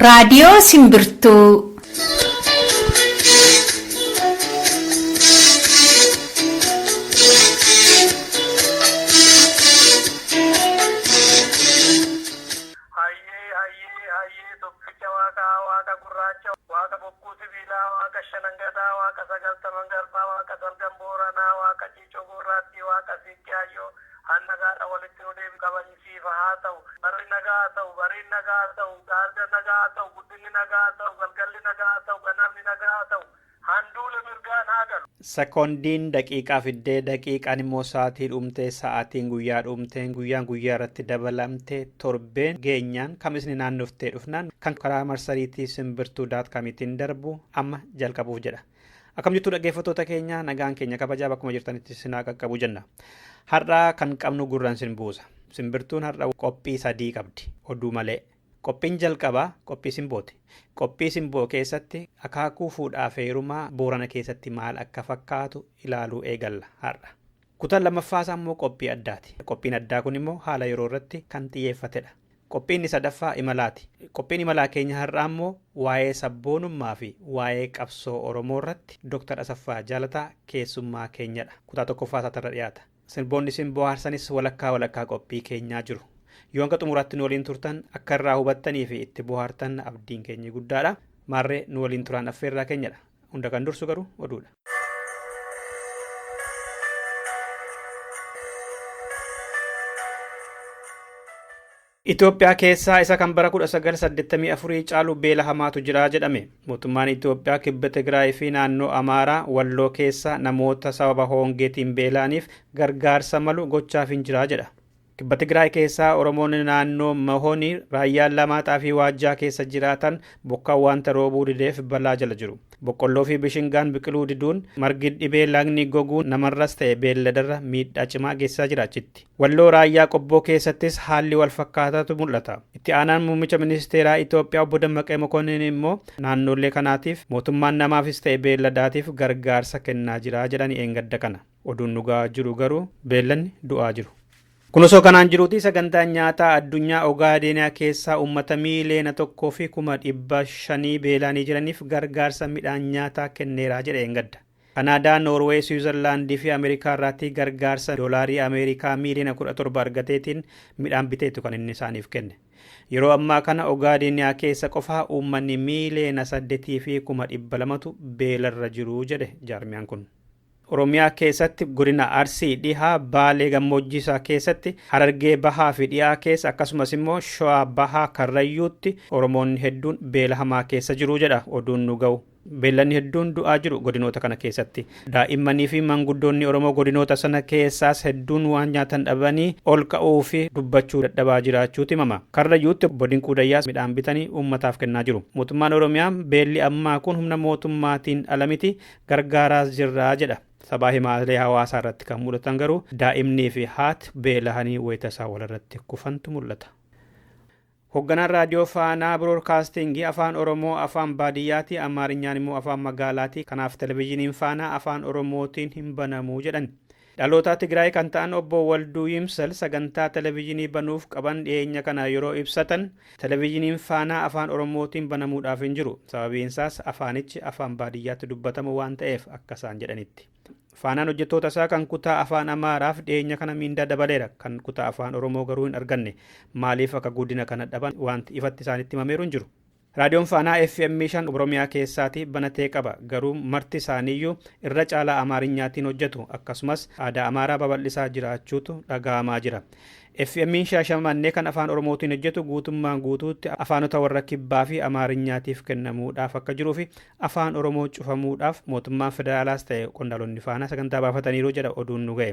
Raadiyoo Simbirtuu. Hayyee hayyee hayyee tokkicha waaqaa waaqa gurraacha waaqa bokkuu sibiilaa waaqa shanangadaa waaqa sagaltaman garbaa waaqa salgan booranaa waaqa ciicoo gurraattii waaqa siiqqee hayyoo hannagaadha walitti nu deebi kabajisiifa haa ta'u barri nagaa haa ta'u bariin nagaa haa ta'u gaarga nagaa haa ta'u guddinni nagaa haa ta'u galgalli nagaa haa ta'u ganamni nagaa haa ta'u handuula mirgaan haa galu. Sekoondiin daqiiqaa fiddee daqiiqaan immoo sa'aatii dhumtee sa'aatiin guyyaa dhumtee guyyaan guyyaa irratti dabalamtee torbeen geenyaan kamisni naannoftee dhufnaan kan karaa marsariitii simbirtuu daat kamiitiin darbu amma jalqabuuf jedha. Akkam jirtu dhaggeeffattoota keenya nagaan keenya kabajaa bakkuma jirtanitti sinaa qaqqabu jenna. Har'a kan qabnu gurraan sin buusa. Simbirtuun har'a qophii sadii qabdi oduu malee. Qophiin jalqabaa qophii simbooti. Qophii simboo keessatti akaakuu fuudhaa fi heerumaa Boorana keessatti maal akka fakkaatu ilaaluu eegalla har'a. Kutaan lammaffaasaa immoo qophii addaati. Qophiin addaa kun immoo haala yeroo irratti kan xiyyeeffatedha. Qophiin inni sadaffaa imalaati. Qophiin imalaa keenya har'aa immoo waa'ee sabboonummaa fi waa'ee qabsoo Oromoo irratti Dr. Asaffaa Jaalataa keessummaa keenyadha. Kutaa tokkoffaa isaatirra dhiyaata. Sirboonni isin bohaarsanis walakkaa walakkaa qophii keenyaa jiru. Yoo hanga xumuraatti nu waliin turtan akka irraa hubattanii fi itti bohaartan abdiin keenya guddaadha. Maarree nu waliin turaan affeerraa keenyadha. Hunda kan dursu garuu oduudha. Itoophiyaa keessaa isa kan bara 1984 caalu beela hamaatu jira jedhame. Mootummaan Itoophiyaa kibba Tigraay fi naannoo Amaaraa Walloo keessa namoota sababa hongeetiin beela'aniif gargaarsa malu gochaaf hin jira jedha. Kibba Tigraay keessaa Oromoonni naannoo Mahoonii raayyaa Lamaaxaa fi Waajjaa keessa jiraatan bokkaan wanta roobuu dideef balaa jala jiru. Boqqolloo fi bishingaan biqiluu diduun margi dhibee lagni goguun namarras ta'e beelladarra miidhaa cimaa geessisaa jira achitti. Walloo raayyaa qobboo keessattis haalli wal fakkaataatu mul'ata. Itti aanaan muummicha ministeeraa Itoophiyaa obbo Dammaqee Mokonnin immoo naannolee kanaatiif mootummaan namaafis ta'e beelladaatiif gargaarsa kennaa jira jedhani eengadda kana. Oduun dhugaa jiru garuu beellanni du'aa jiru. Kun osoo kanaan jiruuti sagantaan nyaataa addunyaa Ogaadeniyaa keessaa uummata 1,150,000 beelaanii jiraniif gargaarsa midhaan nyaataa kenneera jedhe eengadda. Kanaadaa, Noorweey, Siwiizerlaandii fi Ameerikaa irraatti gargaarsa doolaarii Ameerikaa 17 miiliyoona argateetiin midhaan biteetu kan inni isaaniif kenne. Yeroo ammaa kana Ogaadeniyaa keessa qofaa uummanni 8,200,000 beelarra jiru jedhe jaarmiyaan kun. Oromiyaa keessatti godina Arsii dhihaa Baalee gammoojjii isaa keessatti Harargee bahaa fi dhihaa keessa akkasumas immoo Shawaa bahaa Karrayyuutti Oromoonni hedduun beela hamaa keessa jiru jedha oduun nu ga'u. Beellanni hedduun du'aa jiru godinoota kana keessatti. Daa'immanii fi manguddoonni Oromoo godinoota sana keessaas hedduun waan nyaatan dhabanii ol ka'uu fi dubbachuu dadhabaa jiraachuutu himama. Karrayyuutti obbo Dinquu Dayyaas midhaan bitanii uummataaf kennaa jiru. Mootummaan Oromiyaa beelli ammaa kun humna mootummaatiin ala miti gargaaraas jirraa jedha. Sabaa himaalee hawaasaa irratti kan mul'atan garuu daa'imnii fi haati beelahanii wayita isaa walirratti kufantu mul'ata. Hoogganaan raadiyoo Faanaa Biroodkaastingii afaan Oromoo afaan baadiyyaati Amaarinyaan immoo afaan magaalaati kanaaf televizyiiniin Faanaa afaan Oromootiin hin banamuu jedhan. Dhaloota Tigraay kan ta'an obbo Walduu Yimsal sagantaa televizyiinii banuuf qaban dhiyeenya kana yeroo ibsatan televizyiiniin Faanaa afaan Oromootiin banamuudhaaf hin jiru. Sababiin isaas afaanichi afaan baadiyyaatti dubbatamu waan ta'eef akka isaan jedhanitti. Faanaan hojjettoota isaa kan kutaa afaan Amaaraaf dhiyeenya kana miindaa dabaleera. Kan kutaa afaan Oromoo garuu hin arganne. Maaliif akka guddina kana dhaban wanti ifatti isaanitti himameeru hin jiru. Raadiyoon Faanaa FM 5 Oromiyaa keessaati banatee qaba. Garuu marti isaaniiyyuu irra caalaa Amaarinyaatiin hojjetu. Akkasumas aadaa Amaaraa babal'isaa jiraachuutu dhaga'amaa jira. FM Shaashamannee kan afaan Oromootiin hojjetu guutummaan guutuutti afaanota warra kibbaa fi Amaarinyaatiif kennamuudhaaf akka jiruu fi afaan Oromoo cufamuudhaaf mootummaan federaalaas ta'e qondaalonni Faanaa sagantaa baafataniiru jedha oduun nu ga'e.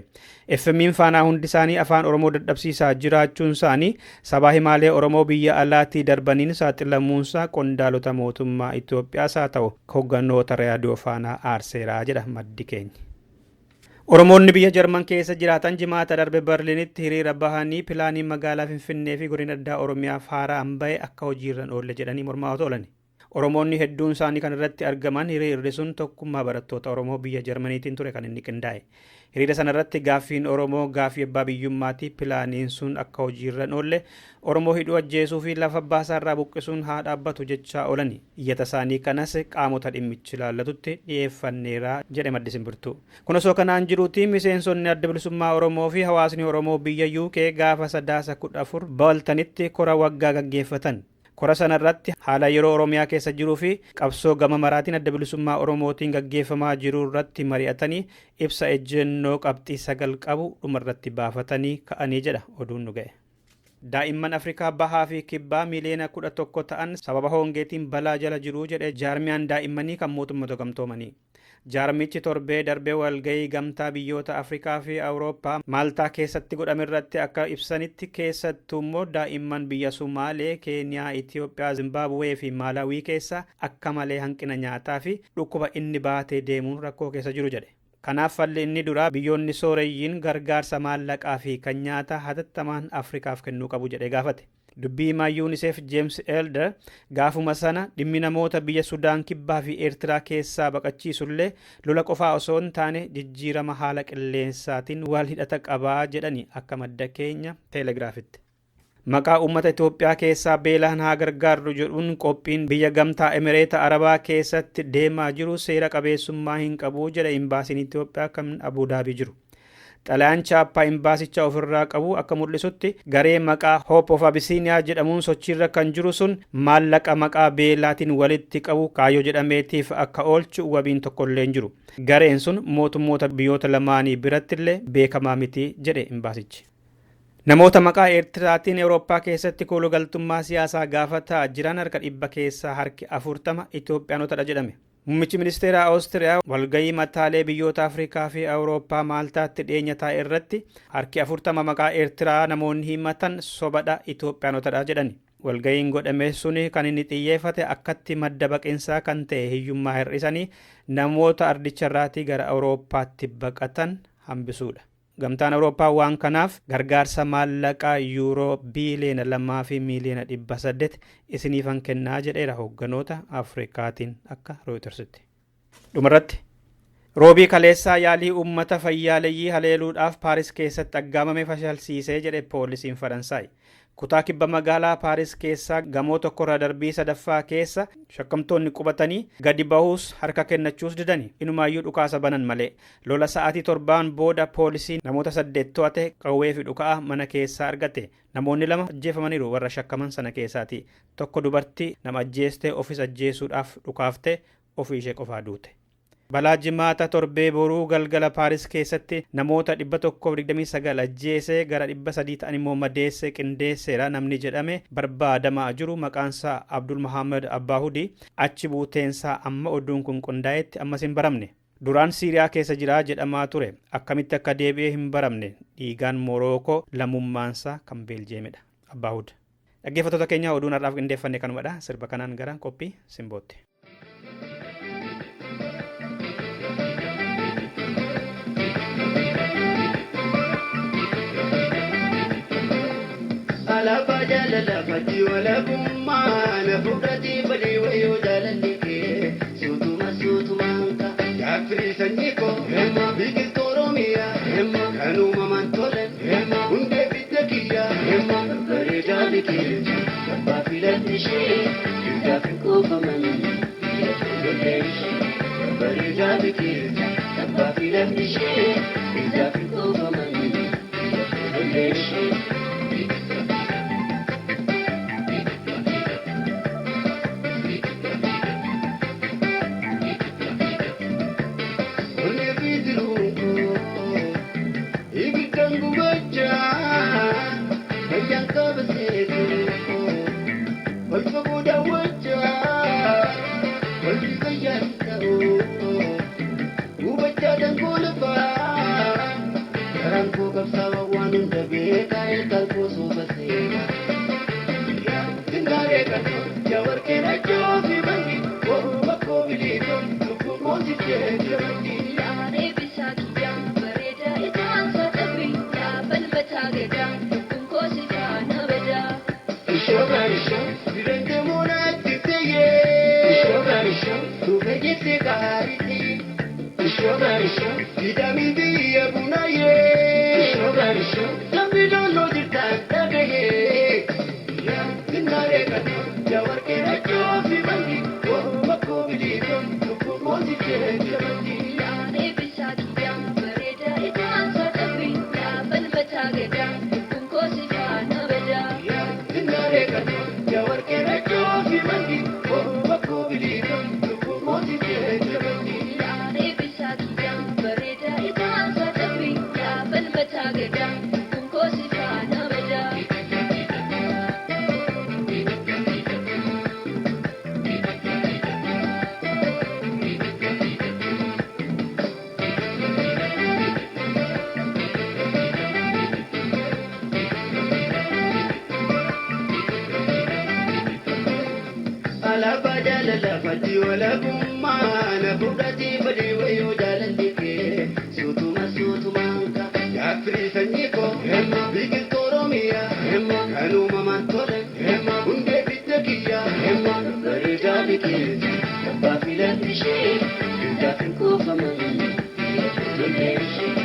FM'n Faanaa hundi isaanii afaan Oromoo dadhabsiisaa jiraachuun isaanii sabaa himaalee Oromoo biyya alaatii darbaniin saaxilamuunsaa qondaalota mootummaa Itoophiyaas haa ta'u hogganoota raadiyoo Faanaa aarseeraa jedha maddi keenya. Oromoonni biyya Jarman keessa jiraatan jimaata darbe Berliinitti hiriira bahanii pilaanii magaalaa Finfinnee fi godina addaa Oromiyaaf haaraan bahe akka hojiirra hin oolle jedhanii mormaa oolan. Oromoonni hedduun isaanii kan irratti argaman hiriirri sun tokkummaa barattoota Oromoo biyya Jarmaniitiin ture kan inni qindaa'e. Hiriira sanarratti gaaffiin Oromoo gaaffii abbaa biyyummaati pilaaniin sun akka hojiirra hin oolle Oromoo hidhuu ajjeesuu fi lafa baasaarraa buqqisuun haa dhaabbatu jechaa oolani. Iyyata isaanii kanas qaamota dhimmichi ilaallatutti dhiyeeffanneera jedhe maddi simbirtuu. Kun osoo kanaan jiruuti miseensonni adda bilisummaa Oromoo fi hawaasni Oromoo biyya UK gaafa sadaasa 14 Boltonitti kora waggaa gaggeeffatan. Kora sanarratti haala yeroo Oromiyaa keessa jiruu fi qabsoo gama maraatiin adda bilisummaa Oromootiin gaggeeffamaa jiru irratti mari'atanii ibsa ejjennoo qabxii 9 qabu dhumarratti baafatanii ka'anii jedha oduun nu ga'e. Daa'imman Afrikaa bahaa fi kibbaa miiliyoona 11 ta'an sababa hongeetiin balaa jala jiru jedhe jaarmiyaan daa'immanii kan mootummoota gamtoomanii. Jaarmichi torbee darbee walgahii gamtaa biyyoota Afrikaa fi Awurooppaa Maaltaa keessatti godhame irratti akka ibsanitti keessattuu immoo daa'imman biyya Sumaalee, Keeniyaa, Itiyoophiyaa, Zimbaabuwee fi Maalaawii keessa akka malee hanqina nyaataa fi dhukkuba inni baatee deemuun rakkoo keessa jiru jedhe. Kanaaf falli inni duraa biyyoonni sooreyyiin gargaarsa maallaqaa fi kan nyaataa hatattamaan Afrikaaf kennuu qabu jedhee gaafate. Dubbii himaa UNICEF James Elder gaafuma sana dhimmi namoota biyya Sudaan kibbaa fi Eertiraa keessaa baqachiisullee lola qofaa osoo hin taane jijjiirama haala qilleensaatiin wal hidhata qabaa jedhani akka madda keenya Teelegiraafitti. Maqaa uummata Itoophiyaa keessaa beelaan haa gargaarru jedhuun qophiin biyya gamtaa Emireeta Arabaa keessatti deemaa jiru seera qabeessummaa hin qabu jedha imbaasiin Itoophiyaa kan Abudaabii jiru. Xalayaan chaappaa imbaasicha ofirraa qabu akka mul'isutti garee maqaa Hope of Abyssinia jedhamuun sochiirra kan jiru sun maallaqa maqaa beelaatiin walitti qabu kaayyoo jedhameetiif akka oolchu wabiin tokkollee hin jiru. Gareen sun mootummoota biyyoota lamaanii birattillee beekamaa miti jedhe imbaasichi. Namoota maqaa Eertiraatiin Awurooppaa keessatti koolugaltummaa siyaasaa gaafataa jiran harka 100 keessaa harki 40 Itoophiyaanotadha jedhame. Muummichi ministeera Awustiriyaa walgahii mataalee biyyoota Afrikaa fi Awurooppaa Maaltaatti dhiyeenya taa'e irratti harki 40 maqaa Eertiraa namoonni himatan sobadha Itoophiyaanotadha jedhani. Walgahiin godhame suni kan inni xiyyeeffate akkatti madda baqinsaa kan ta'e hiyyummaa hir'isanii namoota ardicharraatii gara Awurooppaatti baqatan hambisuudha. Gamtaan Awurooppaa waan kanaaf gargaarsa maallaqaa yuuroo biiliyoona 2 fi miiliyoona 800 isiniifan kennaa jedheera hoogganoota Afrikaatiin akka Rooyitersitti. Dhumarratti roobii kaleessaa yaalii uummata fayyaaleyyii haleeluudhaaf Paaris keessatti aggaamame fashalsiisee jedhe poolisiin Faransaay. Kutaa kibba magaalaa Paaris keessaa gamoo tokkorra darbii sadaffaa keessa shakkamtoonni qubatanii gadi bahuus harka kennachuus didani. Inumaayyuu dhukaasa banan malee. Lola sa'aatii 7 booda poolisiin namoota 8 to'ate qawwee fi dhuka'aa mana keessaa argate. Namoonni 2 ajjeefamaniiru warra shakkaman sana keessaati. Tokko dubartii nama ajjeestee ofis ajjeesuudhaaf dhukaaftee ofii ishee qofaa duute. Balaa jimaata torbee boruu galgala Paaris keessatti namoota 129 ajjeesee gara 300 ta'an immoo madeessee qindeesseera namni jedhame barbaadamaa jiru maqaansaa Abdul Muhammad Abbaahudi achi buuteensaa amma oduun kun qindaa'etti ammas hin baramne. Duraan Siiriyaa keessa jiraa jedhamaa ture akkamitti akka deebi'ee hin baramne dhiigaan Morookoo lammummaansaa kan Beeljeemidha. Abbaahud. Dhaggeeffattoota keenya oduun har'aaf qindeeffanne kanumadha. Sirba kanaan gara qophii simbootti. Alaabaa jaalala fakkii walabummaa na fudhatee badee wayoo jaalalli kee suutuma suutumaan ka'a. Yaaffirii sanyii koo biqiltuu Oromiyaa kan uumamaan tolan hundee bidda kiyyaa bareedaa biqiltuu abbaa filanni ishee duudhaaf hin kuufaman biyya ijoollee ishee bareedaa biqiltuu abbaa filanni ishee duudhaaf hin kuufaman biyya ijoollee ishee. Vitamii biyya bunaayee. Namni doonoo jirtaan dhagahee. Sinnaaree kana jawarqee rachoo fi manni morma koo biliitoon lubbuu mootichee jabatti. Sinnaaree kana jawarqee rachoo fi manni morma koo biliitoon lubbuu mootichee jabatti. Alaabaa jaalala faddii walabummaa na fudhatee badii wayoo jaalalli kee suutuma suutumaan ka yaaffirii sanyii koo biqiltuu Oromiyaa kan uumamaan tole hundee bidda kiyyaa bareedaa biqiltu abbaa filan ishee hundaaf hin kuufaman ijoollee ishee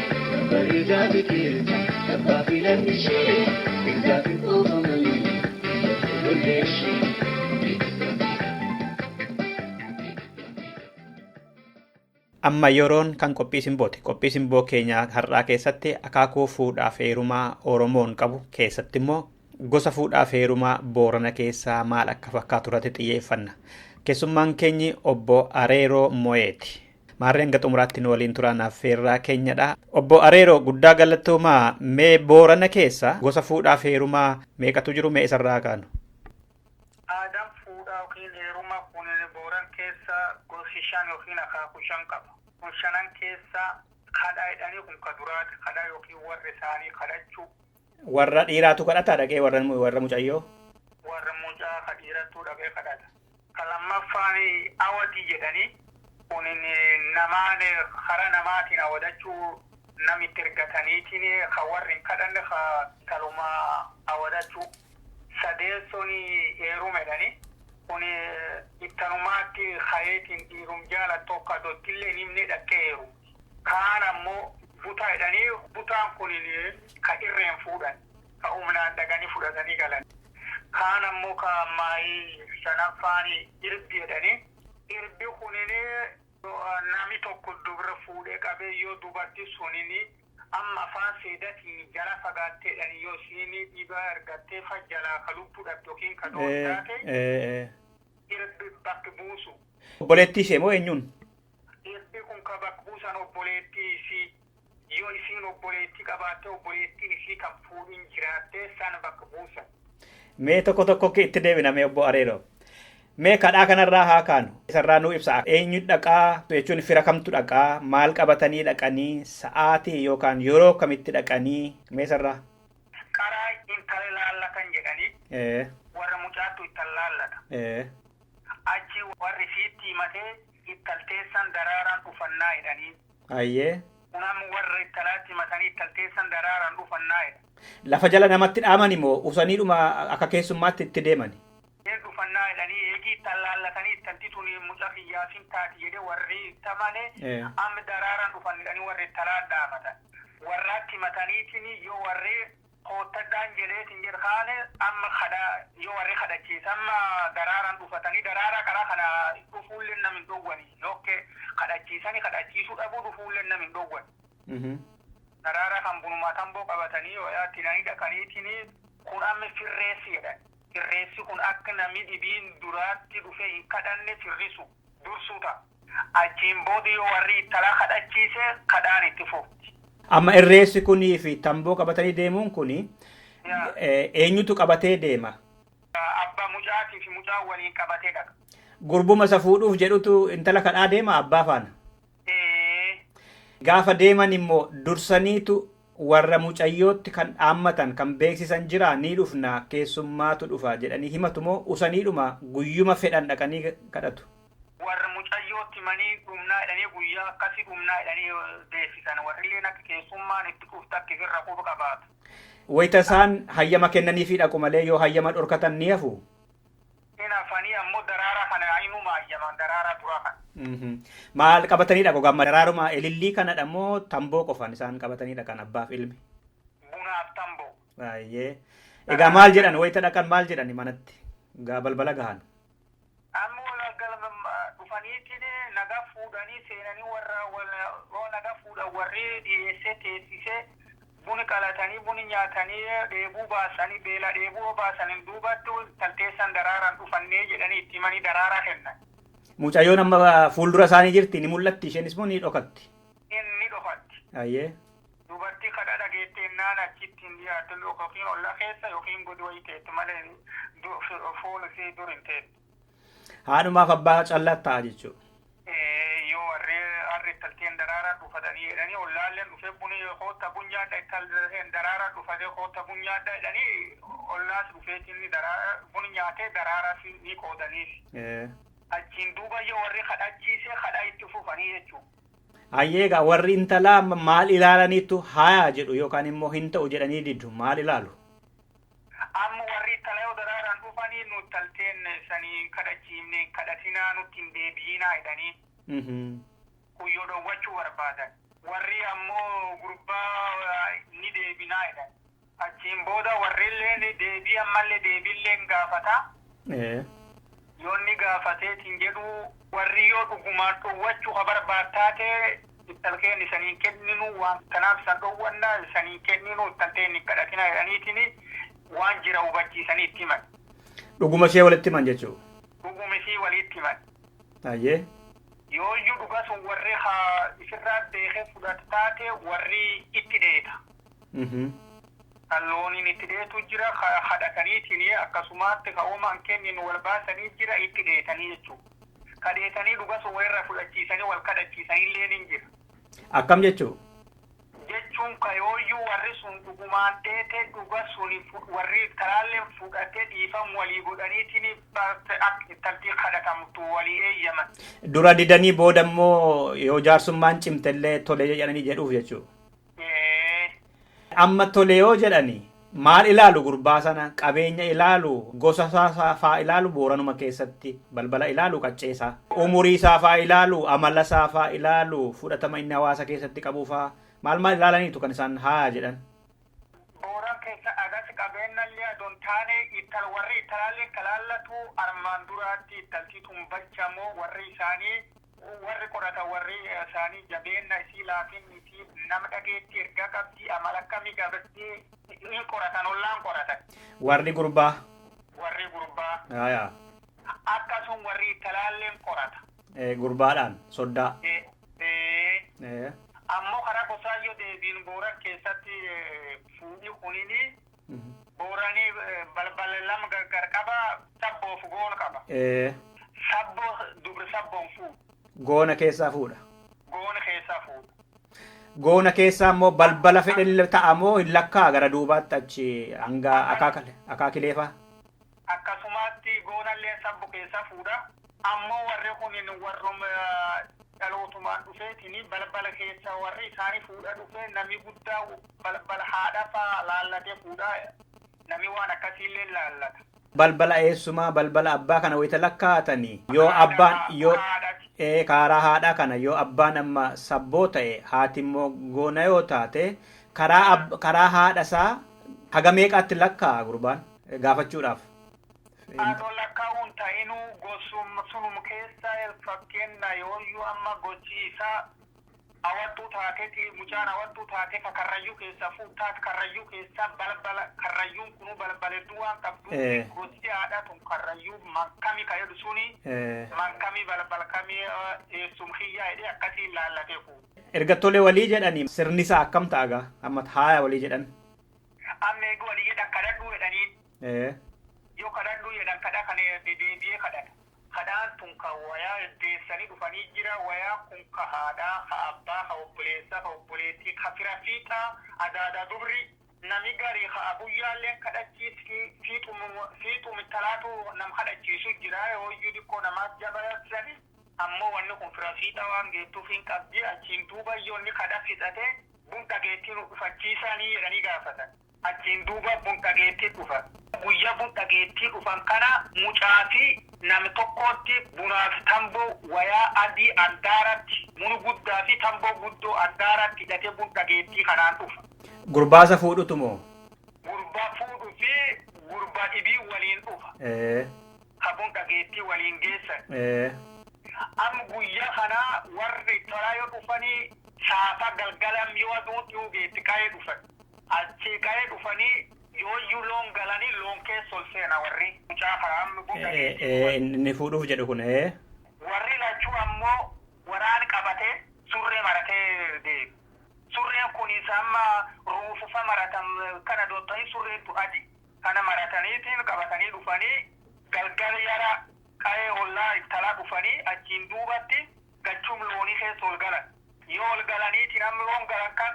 bareedaa biqiltu abbaa filan ishee hundaaf hin kuufaman ijoollee ishee. Amma yeroon kan qophii simbooti. Qophii simboo keenya har'aa keessatti akaakuu fuudhaaf heerumaa Oromoon qabu keessatti immoo gosa fuudhaaf heerumaa Boorana keessaa maal akka fakkaatu irratti xiyyeeffanna. Keessummaan keenyi obbo Areeroo Mo'eeti. Maarreen hanga xumuraatti nu waliin turan affeerraa keenyadha. Obbo Areeroo, guddaa galatoomaa. Mee Boorana keessa gosa fuudhaaf heerumaa meeqatu jiru? Mee isarraa kaanu? Aadaan fuudhaa yookiin heerumaa kun Booran keessa gosi shan yookiin akaakuu shan qaba. Kun shanan keessa kadhaa jedhanii kun ka duraati. Kadhaa yookiin warri isaanii kadhachuu. Warra dhiiraatu kadhataa dhaqee warra mucayyoo? Warra mucaa ka dhiirattuu dhaqee kadhata. Ka lammaffaan awadii jedhanii kun namaan karaa namaatiin awadachuu namitti ergataniitiin ka warri hin kadhanne ka taluma awadachuu. Sadeessoon heeruma jedhanii kun ittanumaatti hayeetiin dhiirum jaalattu akka dottillee himne dhaqee heeru. Kaan ammoo butaa jedhanii butaan kun ka irreen fuudhan ka humnaan dhaqanii fudhatanii galan. Kaan ammoo ka maayii shanaffaan irbi jedhanii irbi kunin nami tokko dubra fuudhee qabee yoo dubarti sunin amma afaan seedatiin jala fagaattee jedhanii yoo isiin dhiibaa argattee fa jalaa ka lubbuu dhabde yookiin ka doontaate irbi bakki buusu. Obboleettii ishee moo eenyuun? Irbi kun ka bakki buusan obboleettii isii yoo isiin obboleettii qabaatte obboleettiin isii kan fuudhin jiraatte san bakka buusan. Mee tokko tokko itti deebina mee obbo Areeroo. Mee kadhaa kanarraa haa kaanu. Isarraa nuu ibsa. Eenyu dhaqaa jechuun fira kamtu dhaqaa maal qabatanii dhaqanii sa'aatii yookaan yeroo kamitti dhaqanii mee isarraa? Karaa intala laallatan jedhanii warra mucaattu intala laallata. Achi warri isiitti himatee intalteessan daraaraan dhufannaa jedhanii. Ayyee. Kunam warra intalaatti himatanii intalteessan daraaraan dhufannaa jedha. Lafa jala namatti dhaaman immoo usaniidhuma akka keessummaatti itti deemani. Dhufannaa jedhanii eegii ittaan laallatanii ittalti tun mucaa kiyyaafin taati jedhee warri itti amane amma daraaraan dhufan jedhanii warri ittalaa dhaamatan. Warraatti himataniitiin yoo warri koottadhaan jedheetiin jedhaane amma kadhaa yoo warri kadhachiisa amma daraaraan dhufatanii daraaraa karaa kana dhufuullee nam hin dhowwani yookiin kadhachiisanii kadhachiisuu dhabuu dhufuullee nam hin dhowwani. Daraaraa kan bunumaa tamboo qabatanii tinanii dhaqaniitiin kun amma firreessi jedhan. Firreessi kun akka namni dhibiin duraatti dhufee hin kadhanne firrisu dursuu ta'a. Achiin booda yoo warri ittalaa kadhachiise kadhaan itti fufti. Amma irreessi kunii fi tamboo qabatanii deemuun kuni eenyutu qabatee deema? Abbaa mucaatii fi mucaa waliin qabatee dhaqa. Gurbuma isa fuudhuuf jedhutu intala kadhaa deema abbaa faana. Gaafa deeman immoo dursaniitu warra mucayyootti kan dhaammatan kan beeksisan jira ni dhufna keessummaatu dhufa jedhanii himatu moo usaniidhuma guyyuma fedhan dhaqanii kadhatu? Warra mucayyootti manii dhumnaa jedhanii guyyaa akkasii dhumnaa jedhanii beeksisan warrilleen akka keessummaan itti dhuftu akka ofirra quba qabaatu. Wayita isaan hayyama kennaniifi dhaqu malee yoo hayyama dhorkatan ni hafu? Hin hafanii ammoo daraaraa kana inuma hayyaman daraaraa duraa kana. Maal qabatanii dhaqu gamma daraaruma ilillii kanadha moo tamboo qofaan isaan qabatanii dhaqan abbaaf ilmi? Bunaaf tamboo. Baay'ee. Egaa maal jedhan wayita dhaqan maal jedhan manatti? Gaa balbala gahan. Amma dhufaniitiin nagaa fuudhanii seenanii warra nagaa fuudhan warri dhiyeessee teessisee buni qalatanii buni nyaatanii dheebuu baasanii beela dheebuu baasanii duubatti talteessan daraaraan dhufannee jedhanii itti himanii daraaraa kennan. Mucayyoon amma fuuldura isaanii jirti ni mul'atti isheenis moo ni dhokatti? Ni dhokatti. Ayyee. Dubartii kadhaa dhageettee naan achitti hin dhiyaattu yookiin olla keessa yookiin godi wayii teetti malee fuula isii dur hin teettu. Haadhumaaf abbaa callaa ta'a jechuudha. Yoo warri harri talteen daraaraa dhufatanii jedhanii ollaalleen dhufee buni koota bunyaadha talteen daraaraa dhufatee koota bunyaadha jedhanii ollaas dhufeetiin buni nyaatee daraaraa ni qoodaniif. Achiin duuba yoo warri kadhachiisee kadhaa itti fufanii jechuudha. Hayyee egaa warri intalaa maal ilaalaniitu hayaa jedhu yookaan immoo hin ta'u jedhanii diddu maal ilaalu? Amma warri intalaa yoo daraaraan dhufanii nu talteen sanii kadhachiifne kadhatinaa nutti hin deebi'inaa jedhanii kuyyoo dhowwachuu barbaadan. Warri ammoo gurbaa ni deebinaa jedhan. Achiin booda warri illee deebii ammallee deebiillee gaafata. Yoo inni gaafateetiin jedhu warri yoo dhugumaan dhowwachuu ka barbaadtaate ittalkeen isanii kenninu waan kanaaf isan dhowwannaa isanii kenninu ittalteen hin kadhatina jedhaniitiin waan jira hubachiisanii itti himan. Dhuguma ishee walitti himan jechuudha. Dhuguma ishee walitti himan. Ayyee. Yoo iyyuu dhuga sun warri haa isirraa beekee fudhatu taate warri itti dheeta. Kan looniin itti dheetu jira kadhataniitiin akkasumaatti ka'uumaan kennin wal baasanii jira itti dheetanii jechuudha. Kadheetanii dhuga sun walirra fudhachiisanii wal kadhachiisanii illee ni jira. Akkam jechuudha? Jechuun kayooyyuu warri sun dhugumaan dheete dhuga sun warri karaallee fudhatee dhiifamu walii godhaniitiin taltii kadhatamtu walii eeyyaman. Dura didanii booda immoo yoo jaarsummaan cimtellee tole jedhanii jedhuuf jechuudha. Amma tole yoo jedhani maal ilaalu gurbaa sana qabeenya ilaalu gosa isaa faa ilaalu booranuma keessatti balbala ilaalu qacceesaa umurii isaa faa ilaalu amala isaa faa ilaalu fudhatama inni hawaasa keessatti qabu faa maal maal ilaalaniitu kan isaan haa jedhan. Booran keessa agas qabeenyallee adoon taane ittal warri ittalaallee kalaallatu armaan duraatti ittaltii tumbachamoo warri isaanii warri qorata warri isaanii jabeenna isii laafin isii nama dhageetti ergaa qabdi amala akkamii qabdi ni qoratan ollaan qoratan. Warri gurbaa. Warri gurbaa. Yaa. Akkasum warri ittalaalleen qorata. Gurbaadhaan soddaa. Ammoo karaa gosaayyoo deebiin booran keessatti fuudhii kunini booranii balbala lama gargar qaba sabboof goona qaba. Sabboo dubri sabboon fuudha. Goona keessaa fuudha. Goona keessaa fuudha. Goona keessaa immoo balbala fedhe ta'a moo hin lakkaa gara duubaatti achi hanga akaakilee fa'a? Akkasumatti goonallee sabbo keessaa fuudha. Ammoo warri kunin warrum dhalootumaan dhufeetiin balbala keessa warri isaanii fuudha dhufee namni guddaa balbala haadha fa'aa laallatee fuudha. Namni waan akkasiillee laallata. Balbala eessumaa balbala abbaa kana wayita lakkaa'atanii yoo abbaan yoo karaa haadhaa kana yoo abbaan amma sabboo ta'e haati immoo goona yoo taate karaa haadha isaa haga meeqaatti lakkaa'a gurbaan gaafachuudhaaf. Haadhoon lakkaa'uun ta'inuu gosum sunum keessa fakkeenya yooyyuu amma gochi isaa hawattuu taateeti mucaan hawattuu taate ka karrayyuu keessa fuutaat karrayyuu keessa balbala karrayyuun kunuu balbala hedduu waan qabdu gosti haadhaa tun karrayyuu mankami ka jedhu suni mankami balbala kamii eessum kiyyaa jedhee akkasiin laallatee fuudha. Erga tole walii jedhanii sirni isaa akkam ta'a gaa amma haaya walii jedhan. Amma eeguu walii jedhan kadhadhuu jedhanii. Yoo kadhadhuu jedhan kadha kana deebi'ee kadhata. Kadhaan tun ka wayaa deessanii dhufanii jira. Wayaa kun ka haadhaa, ka abbaa, ka obboleessaa, ka obboleettii, ka fira fiixaa, adaadaa dubri nami garii ka abuyyaallee kadhachiisi fiixum talaatu nam kadhachiisu jira. Yooyyuu xiqqoo namaaf jabaasani. Ammoo wanni kun fira fiixaa waan geettuuf hin qabdi. Achiin duuba yoonni kadha fixate bun dhageettii nu dhufachiisanii jedhanii gaafatan. Achiin duuba bun dhageettii dhufan. Guyyaa bun dhageettii dhufan kana mucaa fi Namni tokkotti bunaaf tamboo wayaa adii addaaratti munu guddaa fi tamboo guddoo addaaratti hidhatee bun dhageettii kanaan dhufa. Gurbaasa fuudhutu moo? Gurbaa fuudhuu fi gurbaa dhibii waliin dhufa. Ka bun dhageettii waliin geessan. Amma guyyaa kanaa warri tolaa yoo dhufanii saafa galgalam yoo aduun dhiyuu geetti qa'ee dhufan. Achi qa'ee dhufanii yooyyuu loon galanii loon keessa ol seena warri. Mucaa kanaa amma bun dhageettii. Inni fuudhuuf jedhu kun. Warri lachuu ammoo waraan qabatee surree maratee deema. Surreen kun isa amma ruufufa maratan kana doottanii surreentu adi. Kana marataniitiin qabatanii dhufanii galgala yara qa'ee ollaa ittalaa dhufanii achiin duubatti gachuun loonii keessa ol galan. Yoo ol galaniitiin amma loon galan kan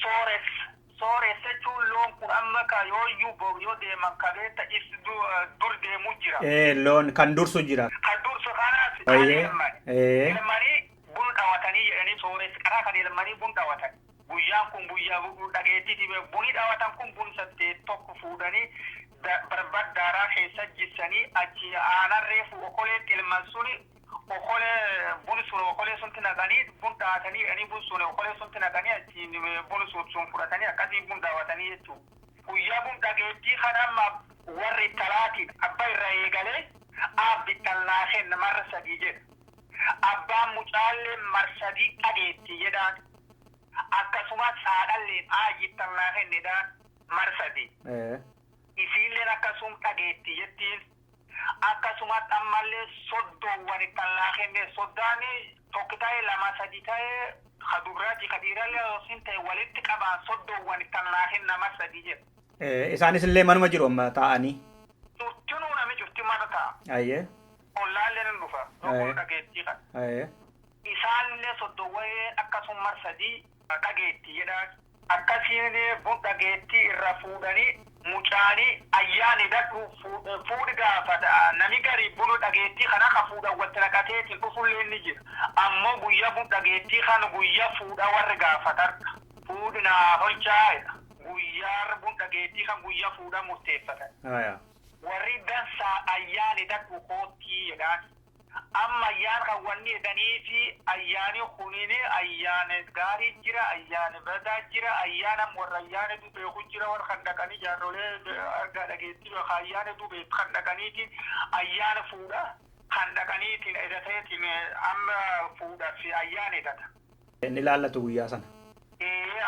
sooressa. Sooressa jechuun loon kun amma ka yooyyuu yoo deeman kabeetta ibsi dur deemu jira. Loon kan dursu jira. Kan dursu kanaas kan elmani. Elmanii bun dhawatanii jedhanii sooressa karaa kan elmanii bun dhawatan. Guyyaan kun guyyaa dhageettii buni dhawatan kun bun 8 fuudhanii barbaadaaraa keessa jissanii achi aanan reefu okoleetti elman suni okolee bun sun okolee sunti naqanii bun dhahatanii jedhanii bun sun okolee sunti naqanii achiin bun sun fudhatanii akkasii bun dhaawatanii jechuudha. Guyyaa bun dhageettii kana amma warri talaatiin abbaa irra eegalee aabbi tallaa kenna marra 3 jedha. Abbaan mucaallee mar 3 dhageetti jedhaan. Akkasumas haadhalleen aayyi tallaa kennedhaan mar 3. Isiilleen akkasum dhageetti jettiin. Akkasumas ammallee soddoowwan tallaa kenne soddaan tokko ta'e 2 3 ta'e ka dubaraati ka dhiirallee yookiin ta'e walitti qabaan soddoowwan tallaa kenna mar 3 jedha. Isaanis illee manuma jiru amma taa'anii. Cuftinuu namni cufti mana taa'a. Ollaallee ni dhufa. Tokko dhageettii kana. Isaanillee soddoowwan akkasuma mar 3 dhageetti jedhaan. Akkasiin bun dhageettii irra fuudhanii mucaanii ayyaani dhaqu fuudhi gaafata. Nami garii bunu dhageettii kana ka fuudhan walitti naqateetiin dhufullee ni jira. Ammoo guyyaa bun dhageettii kana guyyaa fuudha warri gaafatarra. Fuudhi naa tolchaa'edha. Guyyaa bun dhageettii kan guyyaa fuudha murteeffatan. Warri dansaa ayyaani dhaqu koottii jedhaan. Amma ayyaan kan wanni jedhanii fi ayyaani kunini ayyaana gaarii jira, ayyaana badaa jira, ayyaana warra ayyaana dubeeku jira, warra kan dhaqanii jaarrolee argaa dhageettii yookaan ayyaana dubeef kan dhaqaniitiin ayyaana fuudha kan dhaqaniitiin edateetiin amma fuudhaaf ayyaana edata. Inni laallatu guyyaa sana.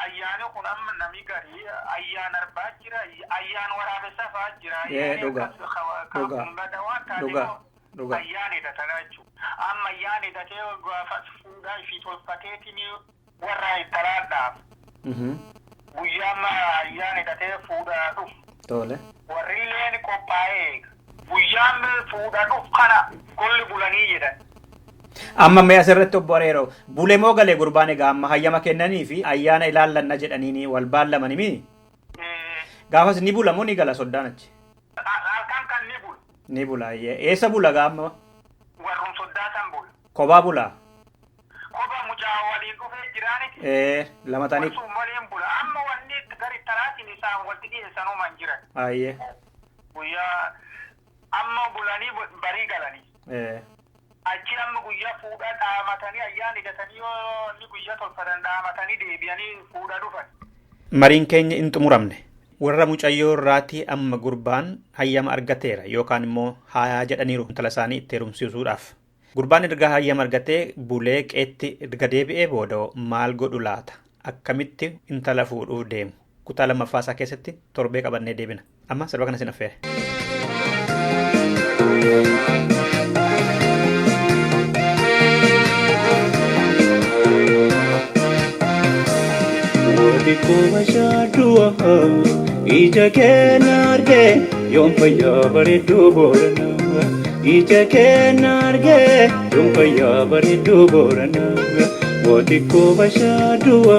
Ayyaani kun amma nami garii ayyaana arbaa jira, ayyaana waraabessaa fa'aa jira. Dhugaa. Dhugaa. Dhugaa. Ayyaana edatana jechuudha. Amma ayyaana edatee gaafa fuudhaa fi tolfateetiin warra ittalaadhaaf. Guyyaa amma ayyaana edatee fuudhaa dhufu. Tole. Warri illeen qophaa'ee guyyaan fuudhaa dhufu kana golli bulanii jedhan. Amma mee asirratti obbo Areeroo bulee moo galee gurbaan egaa amma hayyama kennanii fi ayyaana ilaallanna jedhaniini wal baallamani mii? Gaafas ni bula moo ni gala soddaan achi? Halkan kan ni bula. Ni bula eessa bula gaama? Warrum soddaatan bula. Kophaa bula? Kophaa mucaa waliin dhufee jiraaniti. Lama ta'anii. Sun waliin bula. Amma wanni gari talaatiin isaan walitti dhiyeessan uuman jiran. Guyyaa amma bulanii barii galanii. Achi amma guyyaa fuudhaa dhaamatanii ayyaana hidhatanii yoo inni guyyaa tolfatan dhaamatanii deebi'anii fuudhaa dhufan. Mariin keenya hin xumuramne. Warra mucayyoo irraatii amma gurbaan hayyama argateera yookaan immoo haayaa jedhaniiru intala isaanii itti heerumsiisuudhaaf. Gurbaan erga hayyama argatee bulee qeetti erga deebi'ee booda maal godhu laata? Akkamitti intala fuudhuuf deemu? Kutaa lammaffaa isaa keessatti torbee qabannee deebina. Amma sirba kana sin affeere. Akkuma shaadduwa ija keenya argee yoom fayyaa bareedduu boorana. Ija keenya argee yoom fayyaa bareedduu boorana. Mootikkuma shaadduwa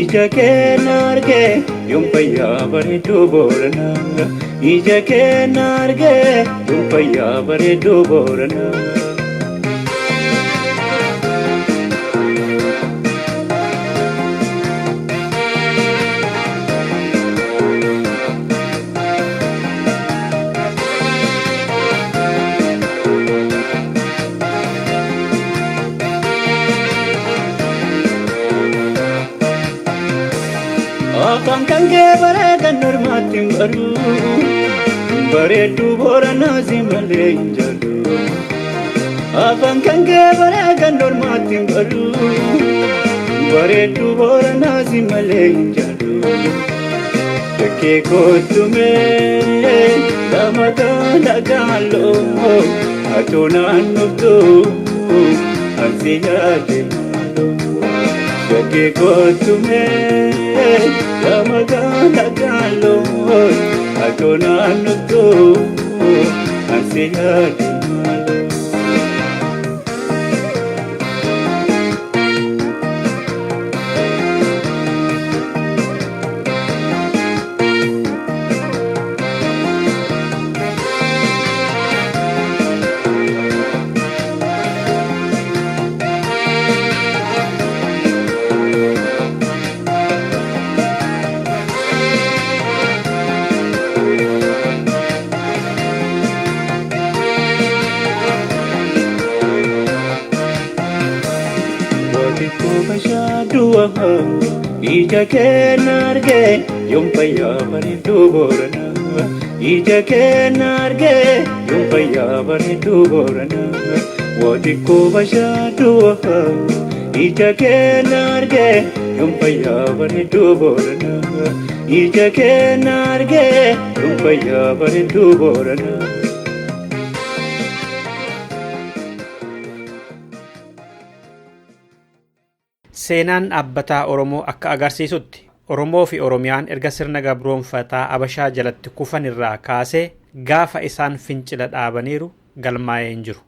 ija keenya argee yoom fayyaa bareedduu boorana. Ija keenya argee yoom fayyaa bareedduu boorana. Afaan kan kee bareedan ormaatti hin baru. Bareedduu Booranaa si malee hin jaallu. Afaan kan kee bareedan ormaatti hin baru. Bareedduu Booranaa si malee hin jaallu. Shakkee kottumee lama taana gaaloo atoo naannoftuu ansi yaade maaloo. Shakkee kottumee lama taana gaaloo atoo naannoftuu ansi yaade maaloo. Waati bashaaduu ija kee argee yoom fayyaa bareedduu Booranaa. Ija kee argee yoom fayyaa bareedduu Booranaa. Waati bashaaduu ija kee argee yoom fayyaa bareedduu Booranaa. Ija kee argee yoom fayyaa bareedduu Booranaa. Seenaan dhaabbataa Oromoo akka agarsiisutti Oromoo fi Oromiyaan erga sirna gabroonfataa Abashaa jalatti kufan irraa kaasee gaafa isaan fincila dhaabaniiru galmaa'ee hin jiru.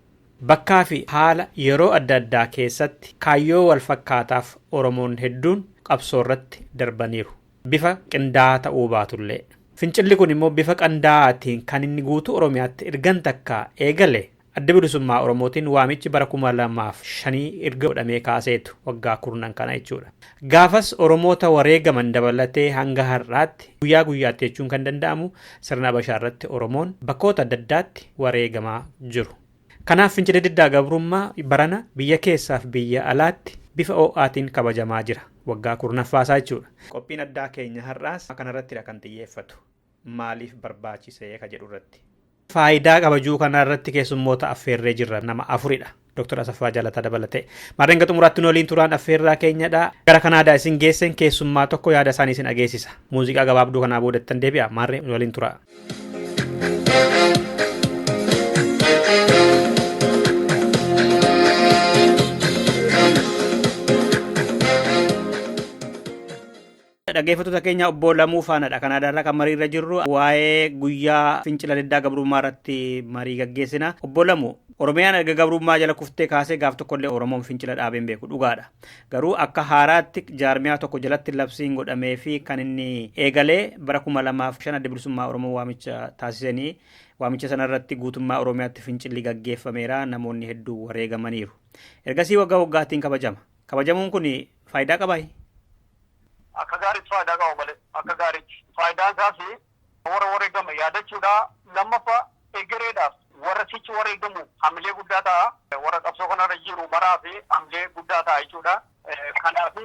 Bakkaa fi haala yeroo adda addaa keessatti kaayyoo wal fakkaataaf Oromoon hedduun qabsoo irratti darbaniiru. Bifa qindaa'aa ta'uu baatullee. Fincilli kun immoo bifa qindaa'aatiin kan inni guutuu Oromiyaatti ergan takkaa eegale Adda Bilisummaa Oromootiin waamichi bara 2005 erga godhamee kaaseetu waggaa kurnan kana jechuudha. Gaafas Oromoota wareegaman dabalatee hanga har'aatti guyyaa guyyaatti jechuun kan danda'amu sirna Abashaa irratti Oromoon bakkoota adda addaatti wareegamaa jiru. Kanaaf fincila diddaa gabrummaa barana biyya keessaaf biyya alaatti bifa ho'aatiin kabajamaa jira. Waggaa kurnaffaasaa jechuudha. Qophiin addaa keenya har'aas kanarrattidha kan xiyyeeffatu. Maaliif barbaachisee ka jedhu irratti. Faayidaa kabajuu kana irratti keessummoota affeerree jirra nama afuridha. Dr. Asaffaa Jaalataa dabalatee. Maarreen xumuraatti nu waliin turaan affeerraa keenyadha. Gara Kanaadaa isin geessen keessummaa tokko yaada isaanii isin dhageessisa. Muuziqaa gabaabduu kanaa boodattan deebi'a. Maarree nu waliin turaa. Dhaggeeffattoota keenya obbo Lamuu Faanadha. Kanaadaarraa kan marii irra jirru waa'ee guyyaa fincila diddaa gabrummaa irratti marii gaggeessina. Obbo Lamuu, Oromiyaan erga gabrummaa jala kuftee kaasee gaaf tokkollee Oromoon fincila dhaabee hin beeku dhugaadha. Garuu akka haaraatti jaarmiyaa tokko jalatti labsiin godhamee fi kan inni eegalee bara 2005 Adda Bilisummaa Oromoo waamicha taasisanii waamicha sanarratti guutummaa Oromiyaatti fincilli gaggeeffameera, namoonni hedduu wareegamaniiru. Ergasii waggaa waggaatiin kabajama. Kabajamuun kun faayidaa qabaa? Akka gaariitti faayidaa qaba malee, akka gaariitti. Faayidaan isaas warra wareegame yaadachuudha. Lammaffaa, egereedhaaf warra sichi wareegamu hamilee guddaa ta'a. Warra qabsoo kanarra jiru maraa fi hamilee guddaa ta'a jechuudha. Kanaaf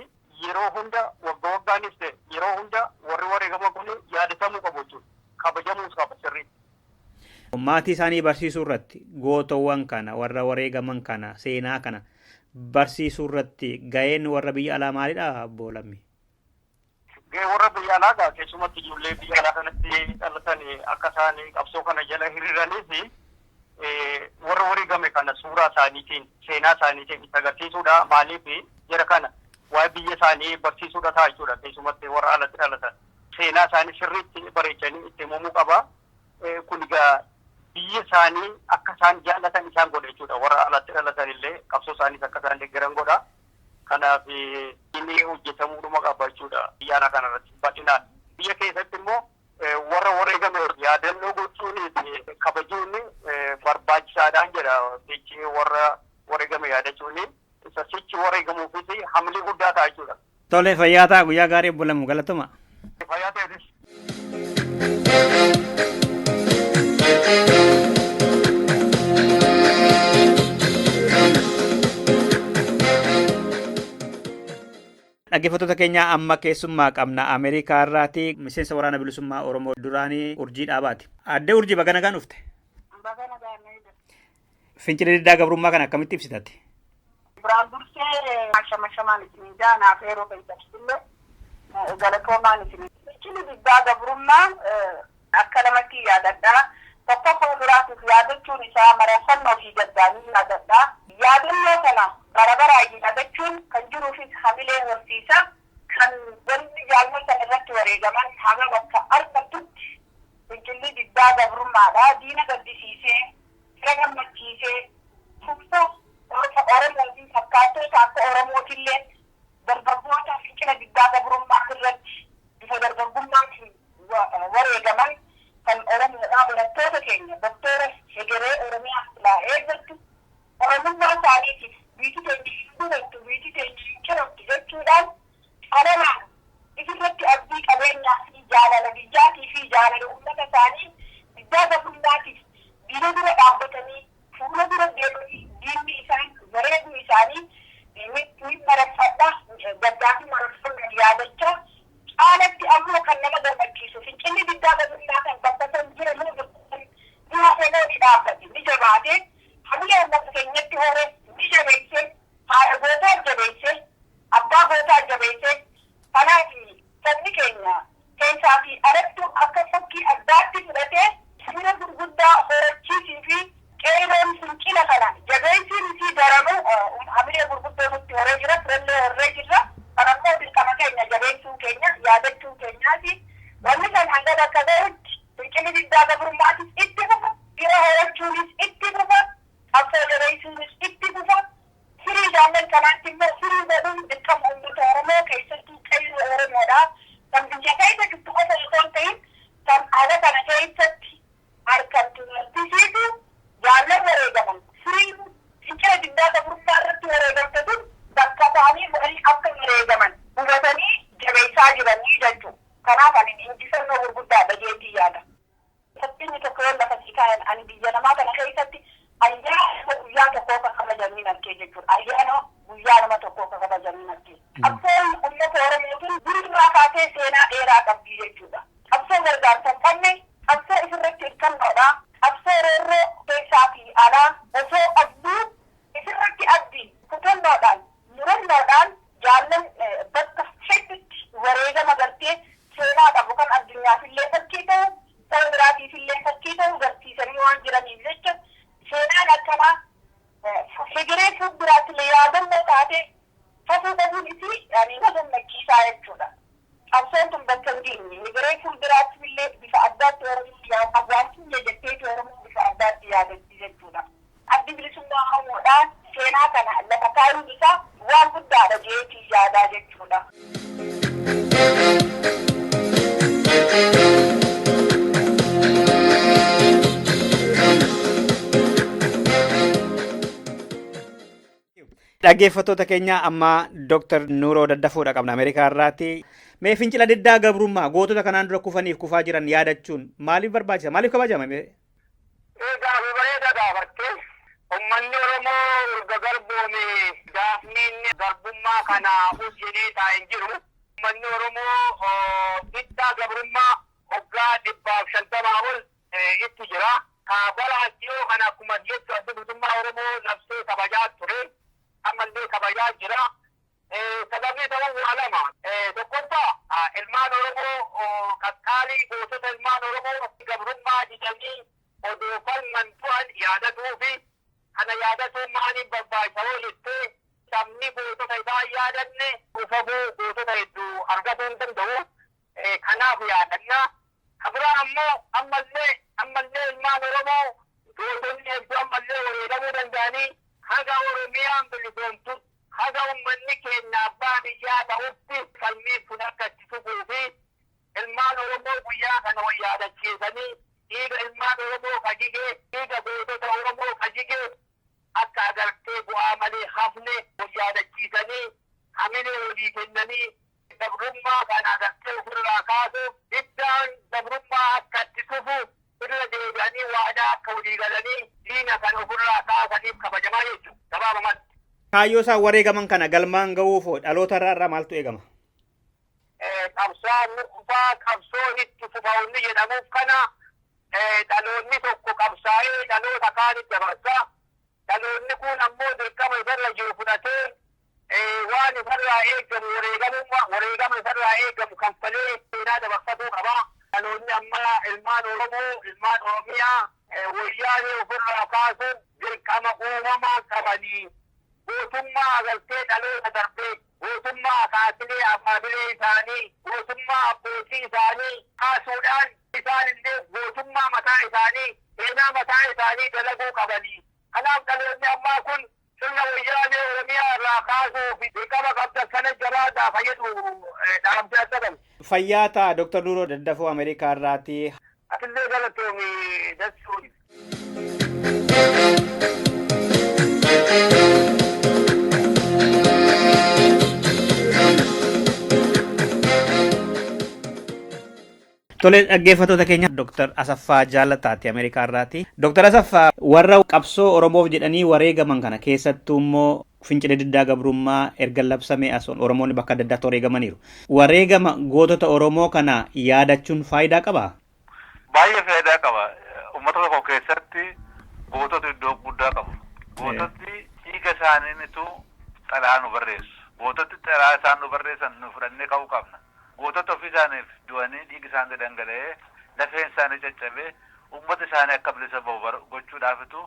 yeroo hunda wagga waggaanis ta'e yeroo hunda warri wareegaman kun yaadatamuu qabu jechuudha. Kabajamuus qaba sirriitti. Maatii isaanii barsiisuu irratti gootowwan kana warra wareegaman kana seenaa kana barsiisuu irratti ga'een warra biyya alaa maalidha obbo Lammii? Ga'ee warra biyya alaa gaa keessumatti ijoollee biyya alaa kanatti dhalatan akka isaan qabsoo kana jala hiriiranii fi warra wareegame kana suuraa isaaniitiin seenaa isaaniitiin itti agarsiisuudha. Maaliif jara kana waa'ee biyya isaanii barsiisuudha ta'a jechuudha. Keessumatti warra alatti dhalatan seenaa isaanii sirriitti bareechanii itti himamuu qaba. Kun egaa biyya isaanii akka isaan jaallatan isaan godha jechuudha. Warra alatti dhalatan illee qabsoo isaaniis akka isaan deeggaran godha. Kanaaf inni hojjetamuudhuma qaba jechuudha biyya alaa kanarratti bal'inaan. Biyya keessatti immoo warra wareegame yaadannoo gochuun kabajuun barbaachisaadhaan jedha. Sichi warra wareegame yaadachuun isa sichi wareegamuufis hamilee guddaa ta'a jechuudha. Tole, fayyaa ta'a, guyyaa gaarii obbo Lamuu, galatoma. Fayyaa ta'etis. Dhaggeeffattoota keenya, amma keessummaa qabna. Ameerikaa irraati miseensa Waraana Bilisummaa Oromoo duraanii Urjii Dhaabaati. Addee Urjii, baga nagaan dhufte. Fincila diddaa gabrummaa kana akkamitti ibsitatti? Biraan dursee shama shamaan isin jaanaaf yeroo keessatti galatoomaan isin. Fincilli diddaa gabrummaa akka lamatti yaadadha. Tokko fuulduraatiif yaadachuun isaa mararfannoo fi gaddaanii yaadadha. Yaadannoo kana bara baraan yaadachuun kan jiruufis hamilee horsiisa. Kan wanni jaallan sana irratti wareegaman haga bakka argattutti fincilli diddaa gabrummaadha. Diina gaddisiisee, fira gammachiisee, tumsa Oromootiin fakkaattoota akka Oromootillee dargaggoota fincila diddaa gabrummaa irratti bifa dargaggummaatiin wareegaman kan Oromoodhaa, barattoota keenya doktora hegeree Oromiyaa silaa eeggattu, Oromummaa isaaniitiif biyyi teenya hin gubattu, biyyi teenya hin cirabtu jechuudhaan qalamaan isirratti abdii qabeenyaa fi jaalala biyyaatii fi jaalala uummata isaanii diddaa gabrummaatiif diina dura dhaabbatanii, fuula dura deemanii diinni isaan wareeguu isaanii ni mararfadha. Gaddaa fi mararfannaan yaadachaa, caalatti ammoo kan nama gammachiisu fincilli diddaa gabrummaa kan bakka san jira moo bakka dura seenoo ni dhaabbate, ni jabaate, hamilee uummata keenyatti hore, ni jabeesse, haadha gootaa jabeesse, abbaa gootaa jabeesse. Kanaaf sabni keenya keessaa fi alattu akka fakkii addaatti fudhatee sirna gurguddaa horachiisii fi qeerroon fincila kana jabeessiin fi daranuu hamilee gurguddoo nutti horee jira, firallee horee jira. Kanammoo dirqama keenya jabeessuu keenya yaadachuu keenyaati. Wanni kan hanga bakka ga'utti fincilli diddaa gabrummaatis itti fufa, fira horachuunis itti fufa, qabsoo jabeessuunis itti fufa. Firii jaallan kanaatti immoo firii godhuun dirqama uummata Oromoo, keessattuu qeerroo Oromoodha. Kan biyya keessa jirtu qofa osoo hin ta'in kan ala kana keessatti harkatti martisiisu jaallan wareegaman firii fincila diddaa gabrummaa irratti wareegamte tun bakka ta'anii bu'anii akka wareegaman hubatanii jabeessaa jiranii jechuudha. Kanaaf ani injifannoo gurguddaadha jeetii yaada. Fakkeenyi tokko yoo lafa sii kaayan, ani biyya namaa kana keessatti ayyaana guyyaa tokkoo kan kabajanii argee jechuudha. Ayyaana guyyaa nama tokkoo kan kabajanii argee. Qabsoon uummata Oromootiin durirraa kaasee seenaa dheeraa qabdi jechuudha. Qabsoo gargaarsa hin qabne, qabsoo isirratti hirkannoodha. Qabsoo roorroo keessaa fi alaa osoo qabduu isirratti abdii kutannoodhaan, murannoodhaan jaallan bakka hedduutti wareegama gartee seenaa qabu kan addunyaafillee fakkii ta'u, saba biraatiifillee fakkii ta'u garsiisanii waan jiraniif jecha, seenaan akkanaa hegeree fuulduraattillee yaadannoo taate fafuu qabuun isii yani nama gammachiisaa jechuudha. Qabsoon tun bakka hin geenye, hegeree fuulduraattillee bifa addaatti Oromoo yaadatti jetteeti, Oromoo bifa addaatti yaadatti jechuudha. Addi Bilisummaa Oromoodhaan seenaa kana lafa kaayuun isaa waan guddaadha jeetii yaadaa jechuudha. Dhaggeeffattoota keenya, amma Dr. Nuuroo Daddafuudha qabna Ameerikaa irraati. Mee fincila diddaa gabrummaa gootota kanaan dura kufaniif kufaa jiran yaadachuun maaliif barbaachisa? Maaliif kabajama? Egaa bareeda gaafatte. Uummanni Oromoo erga garboome gaafni inni garbummaa kana hojjenee taa'ee hin jiru. Uummanni Oromoo diddaa gabrummaa waggaa 150 ol itti jira. Bara dhiyoo kana akkuma jettu Adda Bilisummaa Oromoo labsee kabajaa ture. Ammallee kabajaa jira. Sababni ta'uu waa lama. Tokkoffaa, ilmaan Oromoo qaqqaalii, gootota ilmaan Oromoo gabrummaa didanii odoo falman du'an yaadatuu fi kana yaadatuun maaliif barbaachisa yoo jettee, sabni gootota isaa yaadanne ufafuu gootota hedduu argatuu hin danda'u. Kanaaf yaadanna. Kan ammoo ammallee ilmaan Oromoo gootonni hedduu ammallee wareegamuu danda'anii haga Oromiyaan bilisoomtu, haga uummanni keenya abbaa biyyaa ta'utti falmiin kun akka itti fufuu fi ilmaan Oromoo guyyaa kana wal yaadachiisanii dhiiga ilmaan Oromoo ka jigee, dhiiga gootota Oromoo ka jigee akka agartee bu'aa malee hafne wal yaadachiisanii, hamilee walii kennanii, gabrummaa kana agartee ofirraa kaasu, iddaan gabrummaa akka itti fufu irra deebi'anii waadaa akka walii galanii diina kana ofirraa kaasaniif kabajamaa jechuudha gabaabumatti. Kaayyoo isaan wareegaman kana galmaan ga'uuf dhaloota irraa maaltu eegama? Qabsaan kufaa qabsoon itti fufa inni jedhamuuf kana dhaloonni tokko qabsaa'ee dhaloota kaanitti dabarsa. Dhaloonni kun ammoo dirqama isarra jiru fudhatee waan isarraa eegamu wareegama isarraa eegamu kanfalee seenaa dabarfatuu qaba. Dhaloonni amma ilmaan Oromoo, ilmaan Oromiyaa wayyaanee ofirraa kaasuun dirqama uumamaa qabanii gootummaa agartee dhaloota darbee gootummaa akaakilee abaabilee isaanii gootummaa abbootii isaanii kaasuudhaan isaan illee gootummaa mataa isaanii seenaa mataa isaanii dalaguu qabanii. Kanaaf dhaloonni ammaa kun sirna wayyaanee Oromiyaa irraa kaasuuf dirqama qabdan kana jabaadhaa fayyadu dhaamsa adda qabu. Fayyaa ta'a Dr. Nuuroo Daddafoo Ameerikaa irraati. Atillee galatoomi jechuun. Tole dhaggeeffattoota keenya Dr. Asaffaa Jaalataati Ameerikaa irraati. Dr. Asaffaa warra qabsoo Oromoof jedhanii wareegaman kana keessattuu immoo fincila diddaa gabrummaa erga labsamee as Oromoonni bakka adda addaatti wareegamaniiru. Wareegama gootota Oromoo kana yaadachuun faayidaa qabaa? Baay'ee faayidaa qaba. Uummata tokko keessatti gootota iddoo guddaa qabu. Goototni dhiiga isaaniinitu xalayaa nu barreessu. Goototni xalayaa isaan nu barreessan nu fudhannee ka'uu qabna. Gootota ofii isaaniif du'anii dhiigi isaanii dhangala'ee lafeen isaanii caccabee uummata isaanii akka bilisa ba'u gochuudhaafitu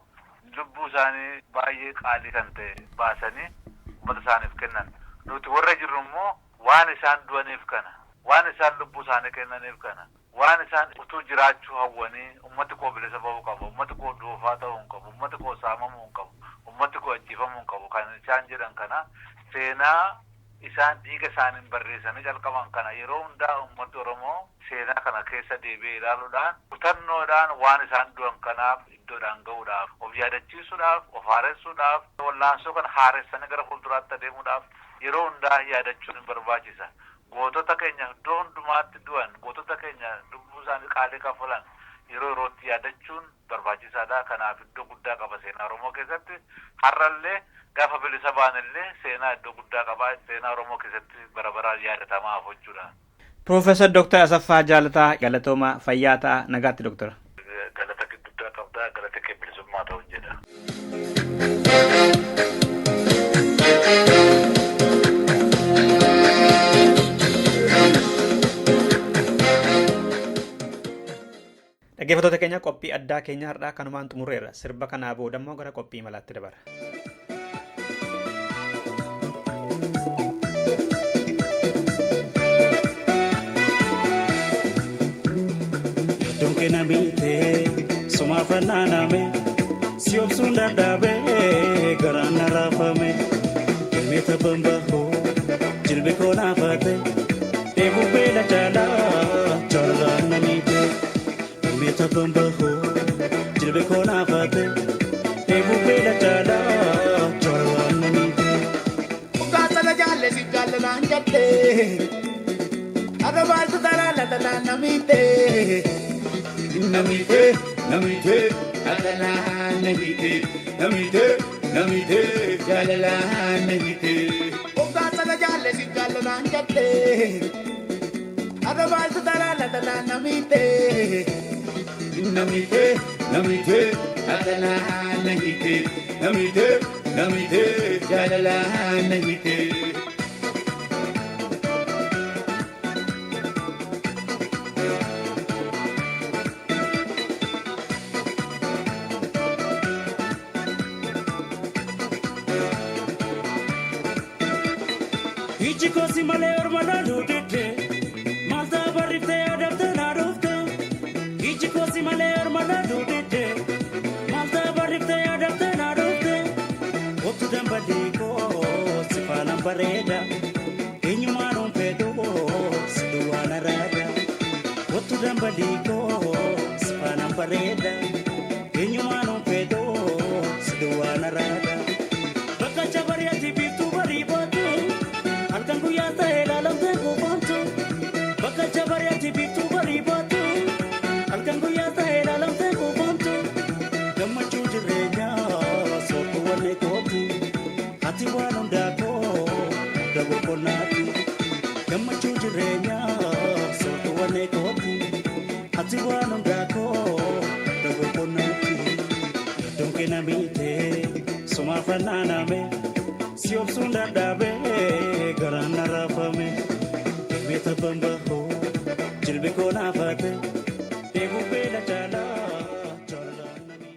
lubbuu isaanii baay'ee qaalii kan ta'e baasanii uummata isaaniif kennan. Nuti warra jirru immoo waan isaan du'aniif kana, waan isaan lubbuu isaanii kennaniif kana, waan isaan utuu jiraachuu hawwanii uummati koo bilisa ba'uu qaba, uummati koo doofaa ta'uu hin qabu, uummati koo saamamuu hin qabu, uummati koo ajjeefamuu hin qabu kan isaan jedhan kana seenaa isaan dhiiga isaaniin barreessanii calqaban kana yeroo hundaa uummati Oromoo seenaa kana keessa deebi'ee ilaaluudhaan kutannoodhaan waan isaan du'an kanaaf iddoodhaan ga'uudhaaf of yaadachiisuudhaaf of haaressuudhaaf wallaansoo kana haaressanii gara fuulduraatti adeemuudhaaf yeroo hundaa yaadachuun hin barbaachisa. Gootota keenya iddoo hundumaatti du'an gootota keenya lubbuu isaanii qaalii kaffalan yeroo yerootti yaadachuun barbaachisaadha. Kanaaf iddoo guddaa qaba seenaa Oromoo keessatti. Har'allee gaafa bilisa baanillee seenaa iddoo guddaa qaba. Seenaa Oromoo keessatti bara baraan yaadatamaa jechuudha. Piroofeesar Dooktar Asaffaa Jaalataa galatooma fayyaa ta'a nagaatti dooktora. Galata guddaa qabdaa galata kee bilisummaa ta'u jedha. Dhaggeeffattoota keenya qophii addaa keenya har'aa kanumaan xumurreerra. Sirba kanaa booda immoo gara qophii malaatti dabara. Donke na miite sumaaf naaname si obsuun dadhabee garaan na raafame ilmeeta bambaho jilbe koo naafate dheebuu beela jaalaa jaalaan na miite ilmeeta bambaho jilbe koo naafate dheebuu beela jaalaa jaalaan na miite. Ugaasala jaalle si jaallalaan jette arrabaaltu taraa latalaan na miite. Namite, namite, jalala namite, namite, namite, jalala namite. Ugaasala jaalle si jaallalaan jette arrabaaltu taraa latalaan na miite. Namite, namite, jalala namite, namite, namite, jalala namite. Iji koosi malee orma laaluu didde maalta barriftee adabdee naa dhufte. Iji koosi malee orma laaluu didde maalta barriftee adabdee naa dhufte. Otu dambalii koo si faanaan bareeda eenyumaan oomfeedhu si duwwaan araada. Otu dambalii koo si faanaan bareeda eenyumaan oomfeedhu si duwwaan araada. Bakka jabari'aati biiftuu barii baatu. Halkan guyyaa ta'e ilaalamtee kuufamtu bakka jabari'aati biiftuu barii baatu. Halkan guyyaa ta'e ilaalamtee kuufamtu gammachuu jireenyaa soortuu wanne kootu ati waan. boqonnaati. Gammachuu jireenyaa soortuu wannee kooti. Ati waan hundaa koo iddoo boqonnaati. Iddoon kee miitee sumaaf naaname si obsuun dadhabee garaan na raafame. Meeta bambahoo jilbi koo naafate eeguu beela jaalaa jaalaa namii.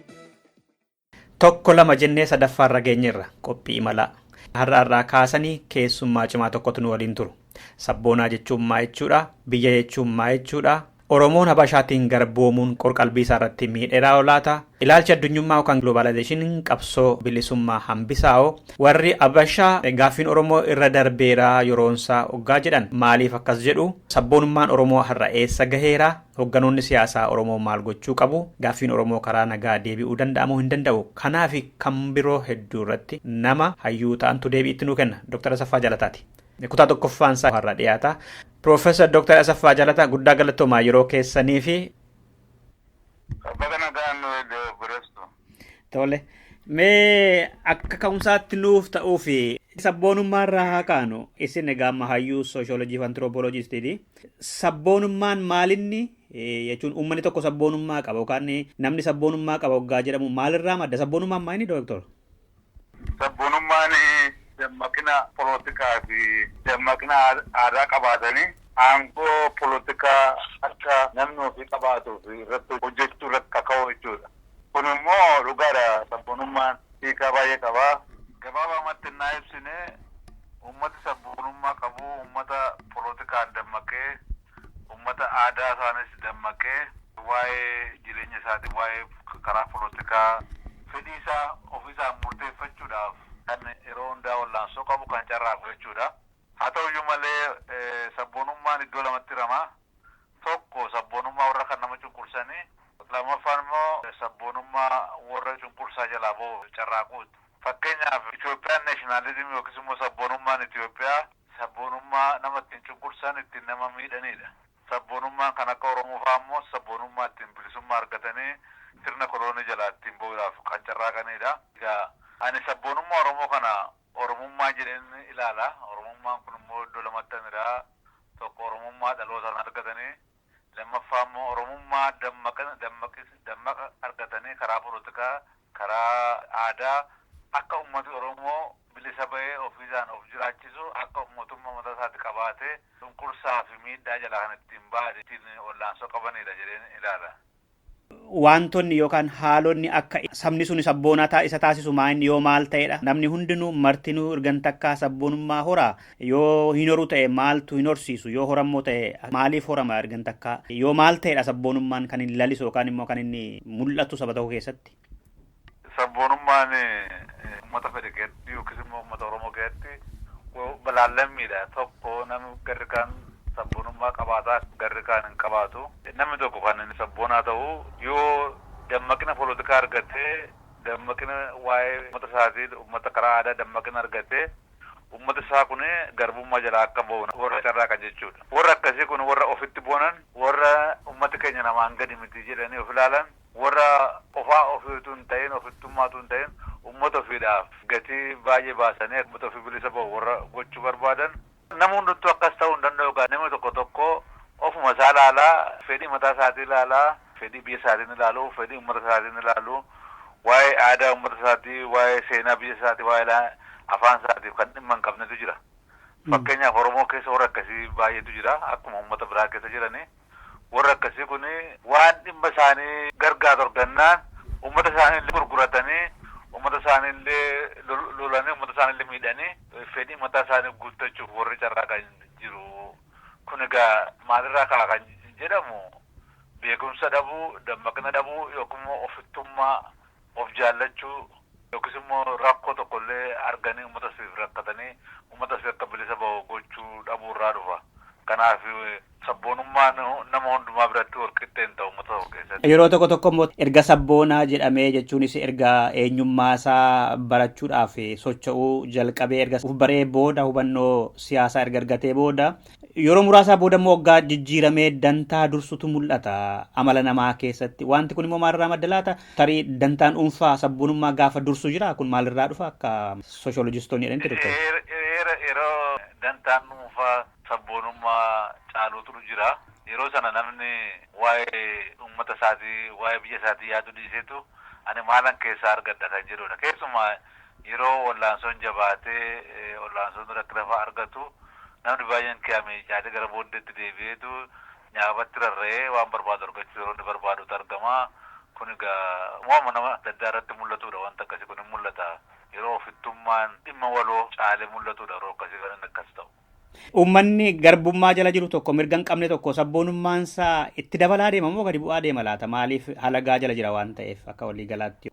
Tokko lama jennee sadaffaarra geenyerra qophii imalaa. Har'a irraa kaasanii keessummaa cimaa tokkotu nu waliin turu. Sabboonaa jechuun maa jechuudha? Biyya jechuun maa jechuudha? Oromoon Habashaatiin garboomuun qorqalbii isaa irratti miidheeraa olaata. Ilaalchi addunyummaa yookaan globalizeeshiniin qabsoo bilisummaa hambisaa'oo. Warri Habashaa gaaffiin Oromoo irra darbeeraa yeroonsaa hoggaa jedhan maaliif akkas jedhu? Sabboonummaan Oromoo har'a eessa gaheera? Hogganoonni siyaasaa Oromoo maal gochuu qabu? Gaaffiin Oromoo karaa nagaa deebi'uu danda'amoo hin danda'u? Kanaa fi kan biroo hedduu irratti nama hayyuu ta'antu deebii itti nuu kenna. Dr. Asaffaa Jalataati. Kutaa tokkoffaan isaa har'a dhiyaata. Piroofeesar Dr. Asaffaa Jalataa guddaa galatoomaa yeroo keessanii fi Baga nagaan nu bireessu. Tole. Mee akka ka'umsaatti nuuf ta'uu fi sabboonummaa irraa haa kaanu isin egaa amma hayyuu sooshoolojii fi antiroopooloojistiiti. Sabboonummaan maalinni jechuun uummanni tokko sabboonummaa qaba yookaan namni sabboonummaa qaba hoggaa jedhamu maalirraa madda? Sabboonummaan maalinni dooktor? Sabboonummaan dammaqina polotikaa fi dammaqina aadaa qabaatanii aangoo polotikaa akka namni ofii qabaatuu fi irratti hojjechuu irratti kaka'u jechuudha. Kun immoo dhugaadha sabboonummaan hiikaa baay'ee qaba. Gabaabumatti innaa ibsine uummati sabboonummaa qabu uummata polotikaan dammaqee uummata aadaa isaanis dammaqee waa'ee jireenya isaatii waa'ee karaa polotikaa fedhii isaa ofiisaan murteeffachuudhaaf kan yeroo hundaa wallaansoo qabu kan carraaqu jechuudha. Haa ta'uyyuu malee sabboonummaan iddoo lamatti hirama. Tokko sabboonummaa warra kan nama cunqursanii lammaffaan immoo sabboonummaa warra cunqursaa jalaa ba'u carraaquuti. Fakkeenyaaf Itoophiyaan nationalism yookiis immoo sabboonummaan Itoophiyaa sabboonummaa nama ittiin cunqursan ittiin nama miidhanidha. Sabboonummaan kan akka Oromoo fa'aa immoo sabboonummaa ittiin bilisummaa argatanii sirna koloonii jalaa ittiin ba'uudhaaf kan carraaqanidha. Egaa ani sabboonummaa Oromoo kana Oromummaa jedheen ilaala. Oromummaan kun immoo iddoo lamatti hira. Tokko Oromummaa dhalootaan argatanii lammaffaa immoo Oromummaa dammaqa argatanii karaa polotikaa, karaa aadaa akka uummati Oromoo bilisa ba'ee ofiisaan of jiraachisu akka mootummaa mataa isaatti qabaatee cunqursaa fi miidhaa jalaa kan ittiin ba'an ittiin wallaansoo qabanidha jedheen ilaala. Wantoonni yookaan haalonni akka sabni sun sabboonaa isa taasisu maal yoo maal ta'edha. Namni hundinuu martinuu ergan takkaa sabboonummaa horaa yoo hin horu ta'e maaltu hin horsiisu yoo horammoo ta'e maaliif horama ergan takkaa yoo maal ta'edha sabboonummaan kan inni lalisu yookaan immoo kan inni mul'atu saba tokko keessatti. Sabboonummaan uummata fedhe keessatti yookiis immoo uummata Oromoo keessatti balaallammiidha. Tokko namni garri kaan sabboonummaa qabaataa garri kaan hin qabaatu. Namni tokko kan inni sabboonaa ta'u yoo dammaqina polotikaa argatee dammaqina waa'ee uummata isaatii uummata karaa aadaa dammaqina argatee uummata isaa kun garbummaa jalaa akka ba'u warra carraaqan jechuudha. Warra akkasii kun warra ofitti boonan warra uummati keenya namaan gadi miti jedhanii of ilaalan warra qofaa ofiitu hin ta'in ofittummaatu hin ta'in uummata ofiidhaaf gatii baay'ee baasanii uummata ofii bilisa ba'u warra gochuu barbaadan. Nama hundumtuu akkas ta'uu hin danda'u egaa namni tokko tokko ofuma isaa ilaalaa fedhii mataa isaatii ilaalaa fedhii biyya isaatiin ilaalu fedhii uummata isaatiin ilaalu waa'ee aadaa uummata isaatii waa'ee seenaa biyya isaatii waa'ee afaan isaatiif kan dhimma hin qabnetu jira. Fakkeenyaaf Oromoo keessa warra akkasii baay'eetu jira akkuma uummata biraa keessa jirani. Warra akkasii kun waan dhimma isaanii gargaaru argannaan uummata isaanii illee gurguratanii uummata isaanii illee lolanii uummata isaanii illee miidhanii fedhii mataa isaanii guuttachuuf warri carraaqan jiru. Kun egaa maalirraa ka'a kan jedhamu beekumsa dhabuu, dammaqina dhabuu yookiin immoo ofittummaa of jaallachuu yookiis immoo rakkoo tokkollee arganii uummata ofiif rakkatanii uummata ofii akka bilisa ba'u gochuu dhabuu irraa dhufa. Kanaaf sabboonummaan nama hundumaa biratti wal qixxee hin ta'u uummata tokko keessatti. Yeroo tokko tokko immoo erga sabboonaa jedhamee jechuunis erga eenyummaa isaa barachuudhaaf socho'uu jalqabee erga of baree booda hubannoo siyaasaa erga argatee booda yeroo muraasaa booda immoo waggaa jijjiiramee dantaa dursutu mul'ata amala namaa keessatti. Wanti kun immoo maalirraa madda laata? Tarii dantaan dhuunfaa sabboonummaa gaafa dursu jira kun maalirraa dhufa akka sooshoolojistoonni jedhanitti doktor? Yeroo Dantaan dhuunfaa sabboonummaa caaluutu jira. Yeroo sana namni waa'ee uummata isaatii, waa'ee biyya isaatii yaadu dhiiseetu ani maalan keessaa argadha kan jedhudha. Keessumaa yeroo wallaansoon jabaatee wallaansoon rakkina fa'aa argatu namni baay'een ki'amee caalee gara booddeetti deebi'eetu nyaabatti rarra'ee waan barbaadu argachuu yeroo inni barbaadutu argama. Kun egaa uumama nama adda addaa irratti mul'atudha. Wanta akkasii kun hin mul'ata. Yeroo ofittummaan dhimma waloo caalee mul'atudha yeroo akkasii kan inni akkas ta'u. Uummanni garbummaa jala jiru tokko mirga hin qabne tokko sabboonummaan isaa itti dabalaa deema moo gadi bu'aa deema laata? Maaliif halagaa jala jira waan ta'eef akka walii galaatti?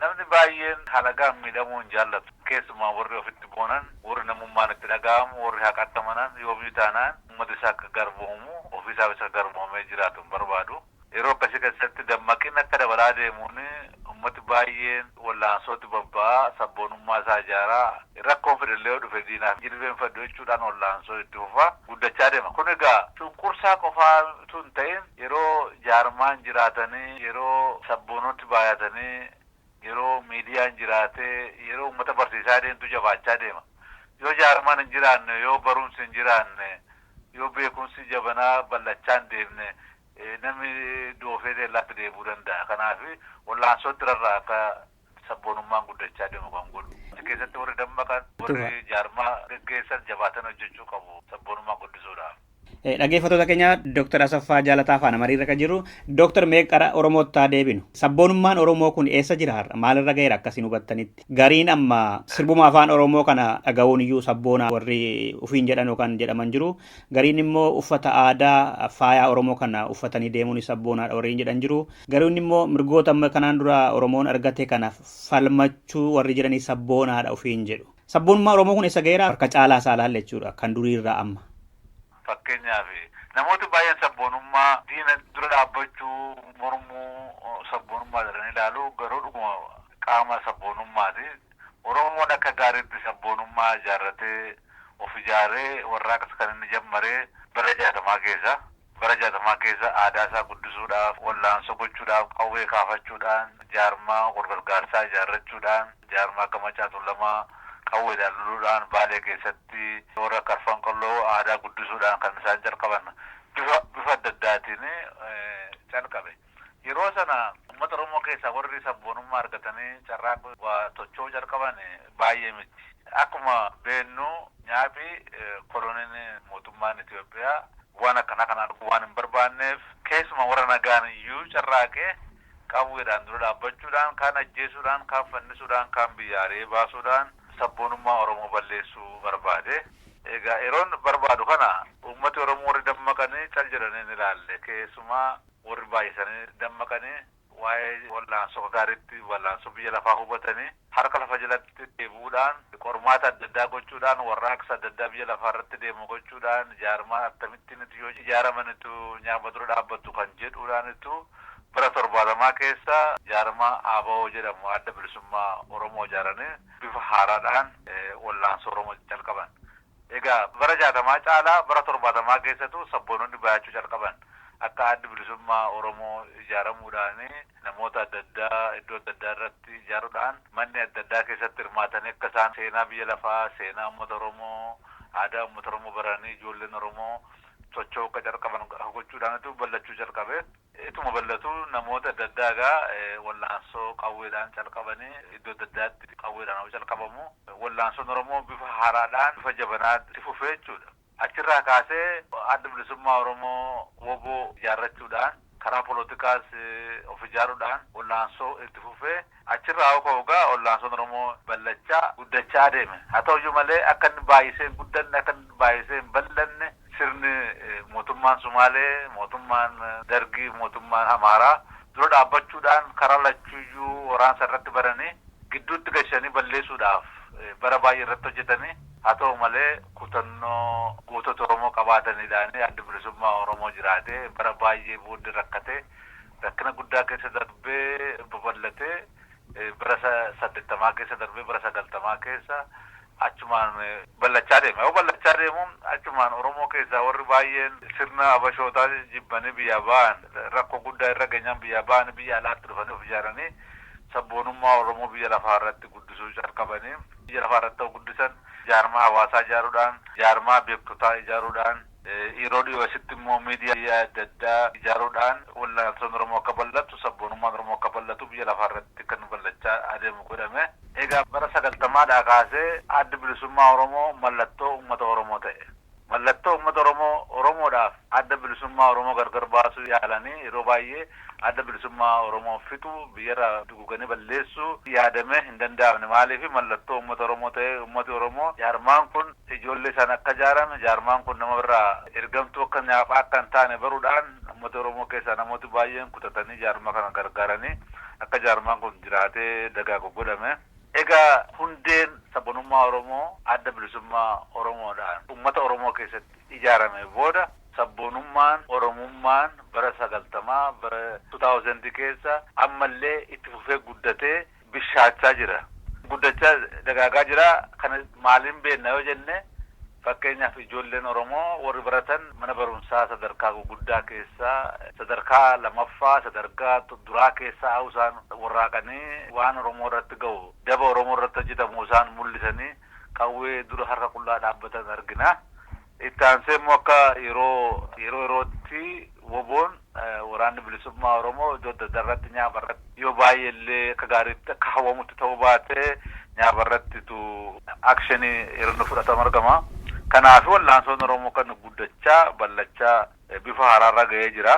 Namni baay'een halagaan miidhamuu hin jaallatu. Keessumaa warri ofitti boonan, warri namummaan itti dhaga'amu, warri haqatti amanan yoomiyyuu taanaan uummata isaa akka garboomu, ofiisaa isa garboomee jiraatu hin barbaadu. Yeroo akkasii keessatti dammaqin akka dabalaa deemuun uummati baay'een wallaansootti bobba'aa, sabboonummaa isaa ijaaraa, rakkoon fedhallee yoo dhufe diinaaf jilbeenfadhu jechuudhaan wallaansoo itti fufaa guddachaa deema. Kun egaa cunqursaa qofaa utuu hin ta'in yeroo jaarmaan jiraatanii, yeroo sabboonoti baay'atanii, yeroo miidiyaan jiraatee, yeroo uummata barsiisaa deemtu jabaachaa deema. Yoo jaarmaan hin jiraanne, yoo barumsi hin jiraanne, yoo beekumsi jabanaa bal'achaa hin deemne, namni doofee teellaatti deebi'uu danda'a. Kanaaf wallaansootti rarra'a akka sabboonummaan guddachaa deemu kan godhu. Achi keessatti warri dammaqan, warri jaarmaa geggeessan jabaatan hojjechuu qabu sabboonummaa guddisuudhaaf. Dhaggeeffattoota keenya Dooktar Asaffaa Jaalataa faana mariirra kan jiru. Dooktar, mee qara Oromootti haa deebinu. Sabboonummaan Oromoo kun eessa jira har'a? Maalirra ga'eera akkasiin hubattanitti? Gariin amma sirbuma afaan Oromoo kana dhaga'uun iyyuu sabboona warri ofiin jedhan yookaan jedhaman jiru. Gariin immoo uffata aadaa faayaa Oromoo kana uffatanii deemuun sabboonaadha warri jedhan jiru. Gariin immoo mirgoota amma kanaan dura Oromoon argate kana falmachuu warri jedhanii sabboonaadha ofiin jedhu. Sabboonummaa Oromoo kun eessa ga'eera? Harka caalaa isaa ilaalle jechuudha kan duriirraa amma. Fakkeenyaaf namooti baay'een sabboonummaa diina dura dhaabbachuu mormuu sabboonummaa jedhanii ilaalu, garuu dhuguma qaama sabboonummaati. Oromoon akka gaariitti sabboonummaa ijaarratee of ijaaree warraaqsa kan inni jammaree bara 60 keessa. Bara 60 keessa aadaa isaa guddisuudhaaf, wallaansoo gochuudhaaf, qawwee kaafachuudhaan, jaarmaa wal gargaarsaa ijaarrachuudhaan, jaarmaa akka Macaa Tuulamaa qawweedhaan loluudhaan, Baalee keessatti warra Karfan Qolloo aadaa guddisuudhaan kan isaan jalqaban bifa adda addaatiin calqabe. Yeroo sana uummata Oromoo keessaa warri sabboonummaa argatanii carraa waa tocho'uu jalqaban baay'ee miti. Akkuma beennu nyaafi koloniin mootummaan Itoophiyaa waan akkanaa kana arguu waan hin barbaanneef keessuma warra nagaan iyyuu carraaqee qawweedhaan dura dhaabbachuudhaan, kaan ajjeesuudhaan, kaan fannisuudhaan, kaan biyya ari'ee baasuudhaan sabboonummaa Oromoo balleessuu barbaade. Egaa yeroon barbaadu kana uummati Oromoo warri dammaqanii cal jedhanii hin ilaalle. Keessumaa warri baay'isanii dammaqanii waa'ee wallaansoo gaariitti wallaansoo biyya lafaa hubatanii harka lafa jalatti deebi'uudhaan, qormaata adda addaa gochuudhaan, warraaqsa adda addaa biyya lafaa irratti deemu gochuudhaan, jaarmaa akkamittiin yoo ijaaramanitu nyaaba dura dhaabbattu kan jedhuudhaanitu bara 70 keessa jaarmaa ABO jedhamu, Adda Bilisummaa Oromoo, ijaaranii bifa haaraadhaan wallaansoo Oromoo jalqaban. Egaa bara 60 caalaa bara 70 keessatu sabboononni baay'achuu jalqaban. Akka Addi Bilisummaa Oromoo ijaaramuudhaan namoota adda addaa iddoo adda addaa irratti ijaaruudhaan manni adda addaa keessatti hirmaatanii akka isaan seenaa biyya lafaa, seenaa uummata Oromoo, aadaa uummata Oromoo baranii ijoolleen Oromoo socho'uu akka jalqaban gochuudhaanitu bal'achuu jalqabe. Ituma bal'atu namoota adda addaa egaa wallaansoo qawweedhaan calqabanii iddoo adda addaatti qawweedhaan calqabamu. Wallaansoon Oromoo bifa haaraadhaan bifa jabanaatti fufee jechuudha. Achirraa kaasee Adda Bilisummaa Oromoo WBO ijaarrachuudhaan karaa poolotikaas of ijaaruudhaan wallaansoo itti fufee achirraa ka'u egaa wallaansoon Oromoo bal'achaa guddachaa adeeme. Haa ta'uyyuu malee akka inni baay'isee hin guddanne, akka inni baay'isee hin bal'anne sirni mootummaan Sumaalee, mootummaan Dargii, mootummaan Amaaraa dura dhaabbachuudhaan karaa lachuuyyuu waraansa irratti baranii gidduutti gashanii balleessuudhaaf bara baay'ee irratti hojjetanii. Haa ta'u malee kutannoo gootota Oromoo qabaataniidhaan Adda Bilisummaa Oromoo jiraatee bara baay'ee booddee rakkatee rakkina guddaa keessa darbee babal'atee bara 80 keessa darbee bara 90 keessa achumaan bal'achaa deema. Yoo bal'achaa deemu achumaan Oromoo keessaa warri baay'een sirna abashootaa jibbanii biyyaa ba'an, rakkoo guddaa irra geenyaan biyyaa ba'an, biyya alaatti dhufanii of ijaaranii sabboonummaa Oromoo biyya lafaa irratti guddisuu jalqabanii biyya lafaa irratti guddisan. jaarmaa hawaasaa ijaaruudhaan, jaarmaa beektotaa ijaaruudhaan, yeroo dhiyoo asitti immoo miidiyaa adda addaa ijaaruudhaan wallaansoon Oromoo akka bal'atu, sabboonummaan Oromoo akka bal'atu biyya lafaa irratti kan bal'achaa adeemu godhame. Egaa bara 90dhaa kaasee addi bilisummaa Oromoo mallattoo uummata Oromoo ta'e. Mallattoo uummata Oromoo Oromoodhaaf adda bilisummaa Oromoo gargar baasuu yaalanii yeroo baay'ee adda bilisummaa Oromoo fixu, biyyarraa duguganii balleessuu yaadamee hin danda'amne. Maaliif mallattoo uummata Oromoo ta'e, uummati Oromoo jaarmaan kun ijoollee isaan akka ijaarame, jaarmaan kun nama irraa ergamtuu akka nyaaphaa akka hin taane baruudhaan uummata Oromoo keessaa namooti baay'een kutatanii jaarmaa kana gargaaranii akka jaarmaan kun jiraatee dagaagu godhame. Egaa hundeen sabboonummaa Oromoo adda bilisummaa Oromoodhaan uummata Oromoo keessatti ijaarame booda sabboonummaan Oromummaan bara 90 bara 2000 keessa ammallee itti fufee guddatee bishaachaa jira. Guddachaa dagaagaa jira. Kana maaliin beekna yoo jenne, fakkeenyaaf ijoolleen Oromoo warri baratan mana barumsaa sadarkaa guguddaa keessaa, sadarkaa lammaffaa, sadarkaa duraa keessaa isaan warraaqanii waan Oromoo irratti ga'u, daba Oromoo irratti hojjetamu isaan mul'isanii qawwee dura harka qullaa dhaabbatan argina. Itti aansee immoo akka yeroo yerootti woboon waraanni bilisummaa Oromoo iddoo adda addaa irratti nyaapa irratti yoo baay'ee illee akka gaariitti akka hawwamutti ta'uu baatee nyaapa irratti tu akshinii yeroo inni fudhatamu argama. Kanaaf wallaansoon Oromoo kan guddachaa bal'achaa bifa haaraarra ga'ee jira.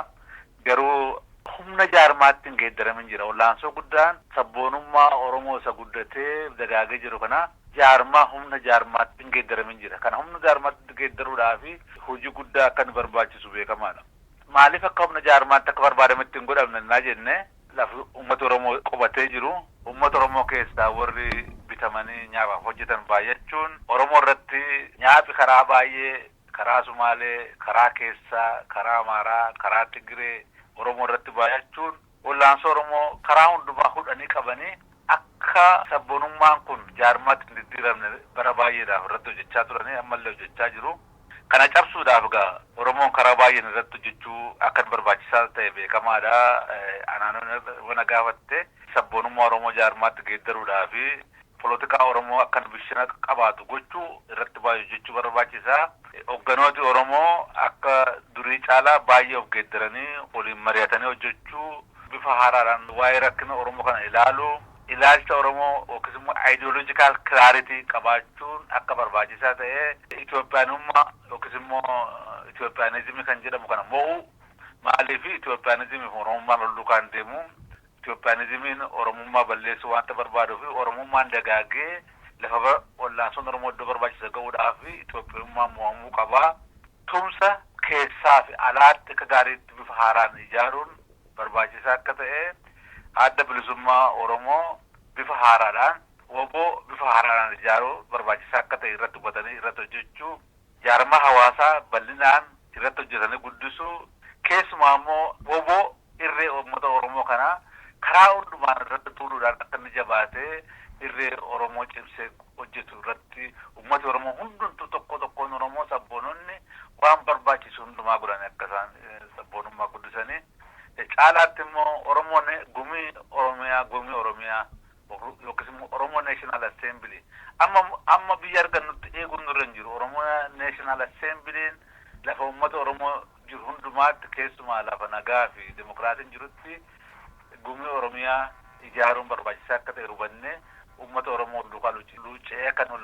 Garuu humna jaarmaatti hin geeddaramin jira. Wallaansoo guddaan sabboonummaa Oromoo isa guddatee dagaagee jiru kana jaarmaa humna jaarmaatti hin geeddaramin jira. Kana humna jaarmaatti geeddaruudhaaf hojii guddaa akka nu barbaachisu beekamaadha. Maaliif akka humna jaarmaatti akka barbaadametti hin godhamne naa jenne, lafa uummata Oromoo qubatee jiru, uummata Oromoo keessaa warri bitamanii nyaapaaf hojjetan baay'achuun, Oromoo irratti nyaapi karaa baay'ee, karaa Sumaalee, karaa keessaa, karaa Amaaraa, karaa Tigiree Oromoo irratti baay'achuun wallaansoo Oromoo karaa hundumaa hudhanii qabanii akka sabboonummaan kun jaarmaatti hin diddiiramne bara baay'eedhaaf irratti hojjechaa turanii ammallee hojjechaa jiru. Kana cabsuudhaaf egaa Oromoon karaa baay'een irratti hojjechuu akka barbaachisaa ta'e beekamaadha. Anaan wana gaafatte, sabboonummaa Oromoo jaarmaatti geeddaruudhaa fi polotikaa Oromoo akka bishana qabaatu gochuu irratti baay'ee hojjechuu barbaachisaa. Hogganooti Oromoo akka durii caalaa baay'ee of geeddaranii waliin mari'atanii hojjechuu, bifa haaraadhaan waa'ee rakkina Oromoo kana ilaaluu, ilaalcha Oromoo yookiis immoo ideological clarity qabaachuun akka barbaachisaa ta'e, Itoophiyaanummaa yookiis immoo Itoophiyaanizimii kan jedhamu kana mo'u. Maaliif Itoophiyaanizimii fi Oromummaan wal duukaan deemu? Itoophiyaanizimiin Oromummaa balleessuu waanta barbaaduu fi Oromummaan dagaagee lafa wallaansoon Oromoo iddoo barbaachisa ga'uudhaaf Itoophiyummaan mo'amuu qabaa. Tumsa keessaa fi alaatti akka gaariitti bifa haaraan ijaaruun barbaachisaa akka ta'e, adda bilisummaa Oromoo bifa haaraadhaan, woboo bifa haaraadhaan ijaaruu barbaachisaa akka ta'e irratti hubatanii irratti hojjechuu, jaarmaa hawaasaa bal'inaan irratti hojjetanii guddisuu, keessumaa immoo woboo irree uummata Oromoo kanaa karaa hundumaan irratti tuuluudhaan akka inni jabaatee irree Oromoo cimsee hojjetu irratti uummati Oromoo hundumtuu, tokko tokkoon Oromoo, sabboononni waan barbaachisu hundumaa godhanii akka isaan sabboonummaa guddisanii, caalaatti immoo Oromoon gumii Oromiyaa, gumii Oromiyaa yookiis immoo Oromoo National Assembly amma biyya argannutti eeguun nurra hin jiru. Oromoo National Assembly'n lafa uummata Oromoo jiru hundumaatti, keessumaa lafa nagaa fi dimokiraatiin jirutti gumii Oromiyaa ijaaruun barbaachisaa akka ta'e hubannee uummata Oromoo duukaa luuccee akka nu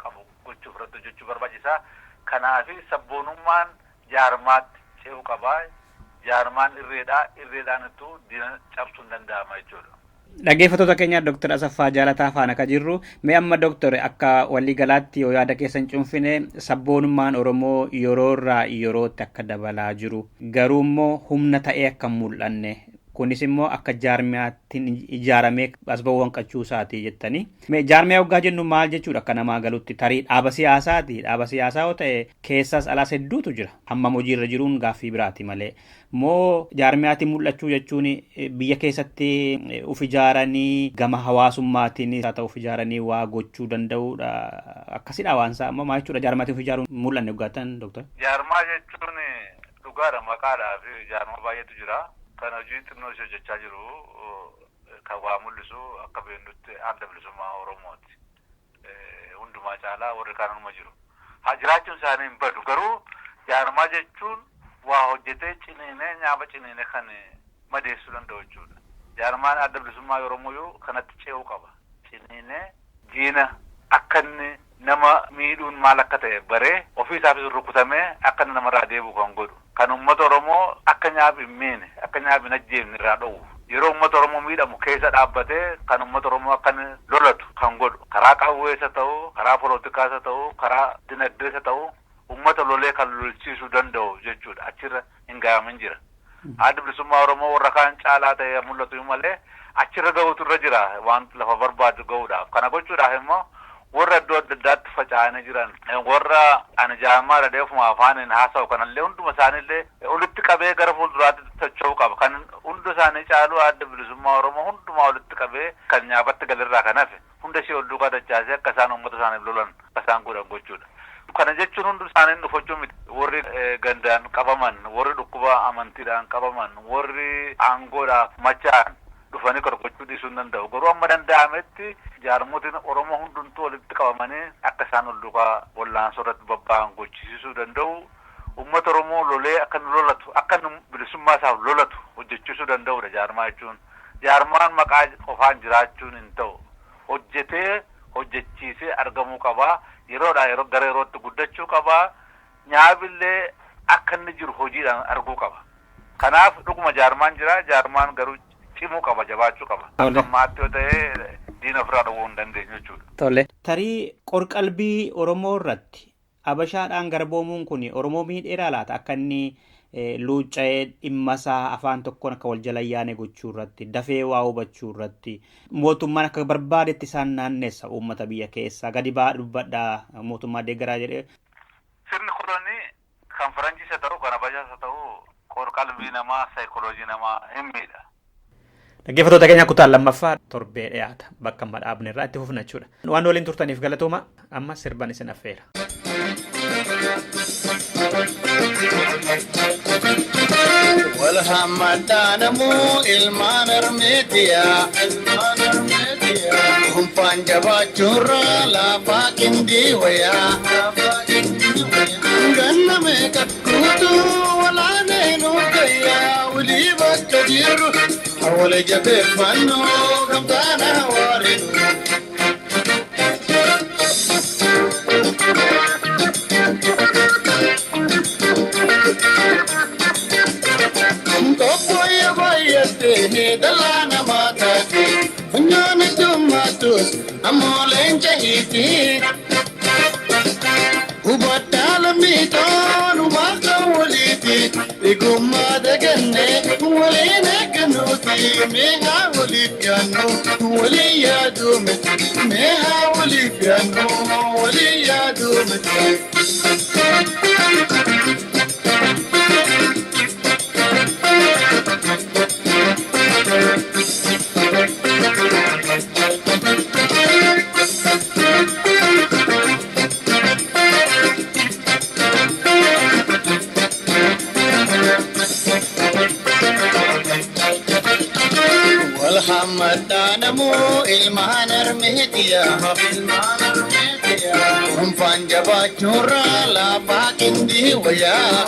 qabu gochuuf irratti hojjechuu barbaachisaa. Kanaafi sabboonummaan jaarmaatti ce'uu qabaa. Jaarmaan irreedhaa, irreedhaan ittuu diina cabsuun danda'ama jechuudha. Dhaggeeffattoota keenya, Dr. Asaffaa Jaalataa faana kan jirru. Mee amma Dr. akka waliigalaatti yoo yaada keessan cuunfine, sabboonummaan Oromoo yeroo irraa yerootti akka dabalaa jiru, garuu immoo humna ta'ee akka hin mul'anne, kunis immoo akka jaarmiyaatti ijaaramee as ba'uu hanqachuu isaati jettanii. Mee jaarmiyaa waggaa jennu maal jechuudha akka namaa galutti? Tarii dhaaba siyaasaati. Dhaaba siyaasaa yoo ta'e keessas alaas hedduutu jira. Hammam hojiirra jiruun gaaffii biraati malee. Moo jaarmiyaatiin mul'achuu jechuun biyya keessatti uf ijaaranii gama hawaasummaatiin haa ta'u uf ijaaranii waa gochuu danda'uudha. Akkasidha waan isaa ammoo maal jechuudha jaarmiyaatiin uf ijaaruun mul'anne waggaatan, Dooktar? Jaarmaa jechuun dhugaadha, maqaadhaa fi jaarmaa baay'eetu jira. Kan hojii xinnoo ishee hojjechaa jiru, kan waa mul'isu, akka beeknutti adda bilisummaa Oromooti. Hundumaa caalaa warri kaanuma jiru. Haa jiraachuun isaanii hin badu garuu jaarmaa jechuun waa hojjetee ciniinee nyaaba ciniinee kan madeessuu danda'u jechuudha. Jaarmaan adda bilisummaa Oromoo kanatti ce'uu qaba. Ciniinee diina akka inni nama miidhuun maal akka ta'e baree ofii isaafis rukutamee akka inni namarraa deebi'u kan godhu. Kan uummata Oromoo akka nyaabi hin miine akka nyaabi hin ajjeefne irraa dhowwu. Yeroo uummata Oromoo miidhamu keessa dhaabbatee kan uummata Oromoo akka inni lolatu kan godhu. Karaa qawweessa ta'u, karaa poolotikaas ta'u, karaa dinagdeessa ta'u uummata lolee kan lolchiisuu danda'u jechuudha. Achirra hin gahamin jira. Adda bilisummaa Oromoo warra kaan caalaa ta'e mul'atu malee achirra gahuutu irra jira waan lafa barbaadu gahuudhaaf. Kana gochuudhaaf immoo warra iddoo adda addaatti faca'anii jiran warra ani jaammaa dhadhee ofuma afaaniin haasa'u kanallee hunduma isaaniillee olitti qabee gara fuulduraatti socho'uu qaba. Kan hunda isaanii caalu adda bilisummaa Oromoo hundumaa olitti qabee kan nyaabatti galirraa kan hafe hunda ishee ol duukaa dachaasee akka isaan uummata isaaniif lolan akka isaan godhan gochuudha. Kana jechuun hundi isaanii dhufachuu miti. Warri gandaan qabaman, warri dhukkuba amantiidhaan qabaman, warri aangoodhaaf machaa'an dhufanii korgochuu dhiisuu hin danda'u. Garuu amma danda'ametti jaarmotiin Oromoo hundumtuu walitti qabamanii akka isaan ol duukaa wallaansoo irratti bobba'an gochisiisuu danda'u. Uummata Oromoo lolee akka inni lolatu, akka inni bilisummaa isaaf lolatu hojjechiisuu danda'udha jaarmaa jechuun. Jaarmaan maqaa qofaan jiraachuun hin ta'u. Hojjetee hojjechiisee argamuu qabaa. Yeroodhaa yeroo gara yerootti guddachuu qabaa. Nyaabillee akka inni jiru hojiidhaan arguu qaba. Kanaaf dhuguma jaarmaan jira. Jaarmaan garuu cimuu qaba, jabaachuu qaba. Ammaatti yoo ta'e diina ofirraa dhowwuu hin dandeenyu jechuudha. Tole. Tarii qorqalbii Oromoo irratti Abashaadhaan garboomuun kun Oromoo miidheeraa laata akka inni luucca'ee dhimma isaa afaan tokkoon akka wal jala yaane gochuu irratti dafee waa hubachuu irratti mootummaan akka barbaadetti isaan naanneessa uummata biyya keessaa gadi ba'aa dubbadhaa mootummaa deeggaraa jedhee. Sirni kolonii kan Faranjiis haa ta'u kan Abashaas haa ta'u qorqalbii namaa saayikooloojii namaa hin miidha. Dhaggeeffattoota keenya kutaan lammaffaa torbee dhiyaata bakka amma dhaabne irraa itti fufna jechuudha. Waan waliin turtaniif galatooma amma sirban isin affeera. Walhammaddaanamuu ilmaan armeetiyaa. Humfaan jabaachuurra laafaa qindii wayaa. Ganna meeqa guutuu walaanee nuuf gayyaa walii bakka jirru wal jabeeffannoo gamtaana waarinu. Tokkoyya baay'attee dallaa namaa taate funyoon iddummaattus ammoo leenca hiiti. Hubadhaa lammiitoon waaqa waliiti dhigummaa dagannee waliin eeggannuuti meehaa waliif yaannu walii yaaduu miti meehaa waliif yaannu walii yaaduu miti. Walhammaddaanamuu ilmaan armeetiyaa. Humfaan jabaachuurra laafaa qindii wayaa.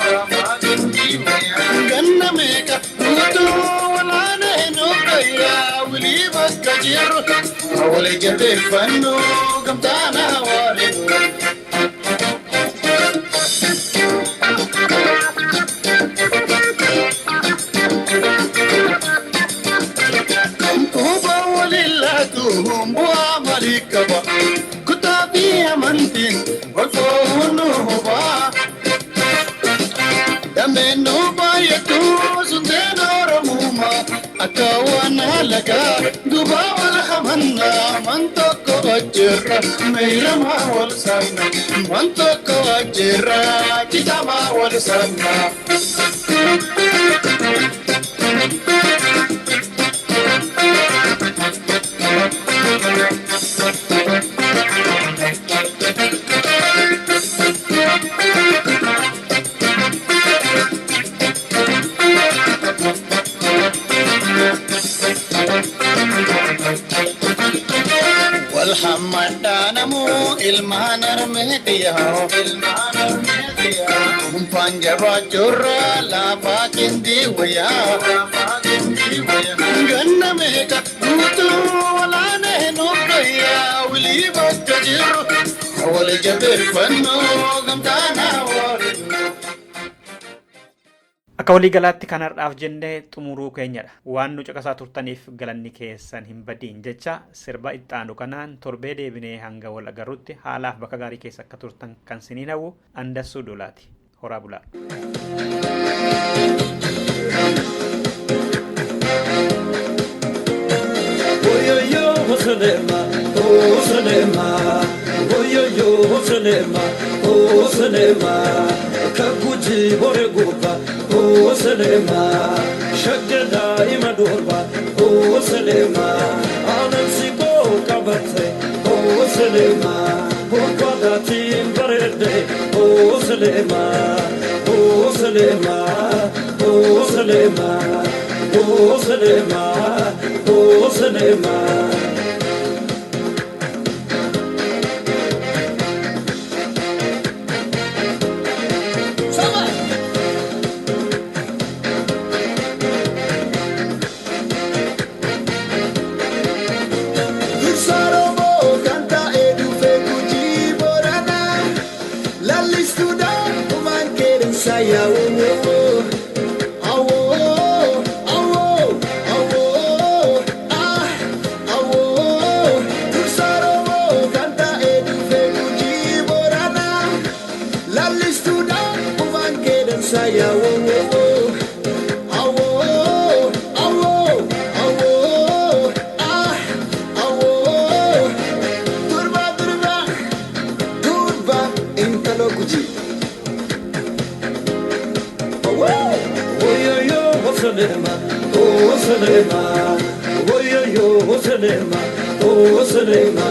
Ganna meeqa guutuu walaanee nuuf gayyaa walii bakka jirru wal jabeeffannoo gamtaana waarinu. Bu'aa maalii qaba? Kutaa fi amantiin wal foonuu hubaa. Dameen nu baay'atu sunteen Oromummaa akka waan halagaa dubaa wal hamannaa man tokko ajjeerra meeramaa wal saamna man tokko ajjeerra citamaa wal saamna. Walhammaddaanamuu Ilmaan armeetiyaa ilmaan armeetiyaa Dhuunfaan jabaachuurra laafaa qindii wayyaa laafaa qindii wayyaa Ganna meeqa guutuu walaanee nuuf gayyaa wilii bakka jirru wal jabeeffannoo gamtaanaa waliin. Akka waliigalaatti kan har'aaf jennee xumuruu keenyadha. Waan nu caqasaa turtaniif galanni keessan hin badiin jecha sirba ittaanu kanaan torbee deebinee hanga wal agarrutti haalaaf bakka gaarii keessa akka turtan kan siniin hawwu Andassuu Duulaati. Horaa bulaa. Oyoyo Hosanema, Hosanema, Oyoyo Hosanema, Hosanema, Kaguji Boreguba, Hosanema, Shagada Imadurba, Hosanema, Anansi Kabate, Hosanema, Bokadatin Barede, Hosanema, Hosanema, Hosanema, Hosanema, Hosanema. Dursa Oromoo kan taa'ee dhufee Gujii Booranaa lallistuudhaan dhumaan qeerransa yaa'oo awoo awoo awoo ah awoo Dursa Oromoo kan taa'ee dhufee Gujii Booranaa lallistuudhaan dhumaan qeerransa yaa'oo awoo awoo awoo ah awoo durba durba durba intalo Gujii. Awoo. Oyoyo Hosanema, Hosanema, Oyoyo Hosanema, Hosanema,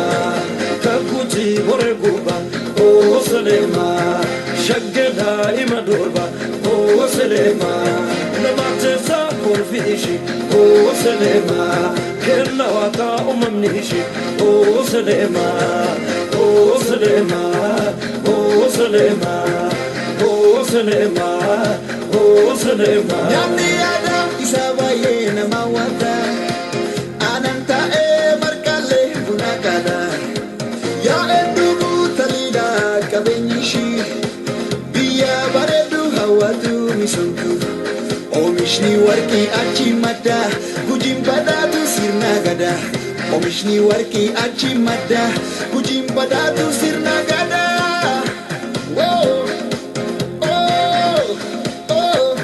Kaguji Boreguba, Hosanema, Shagada Imadurba, Hosanema, Namatesa Kolfishi, Hosanema, Kenna Waka Umamnishi, Hosanema, Hosanema, Hosanema, Hosanema, Hosanema. Nyaanni aadaa isaa baay'ee nama hawwata. Aannan taa'ee marqaalee buna qada. Yaa'een dhuguu taliidha qabeenyi ishii. Biyya bareedu hawwatu misoomtu. Oomishni warqii achi madda. Gujiin badhaatu sirna gada. Oomishni warqii achi madda. Gujiin badhaatu sirna gada. Woo! Oh! Oh!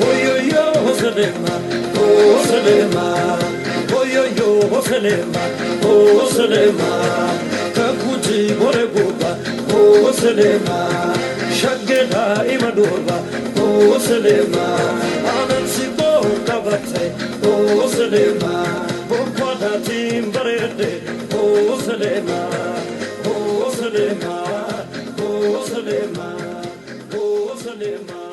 Oyoyo Hosanema, Hosanema, Oyoyo Hosanema, Hosanema, Kaguji Boreguba, Hosanema, Shageda Imadurba, Hosanema, Anansi Kabate, Hosanema, Bokwadatin Barede, Hosanema, Hosanema, Hosanema, Hosanema.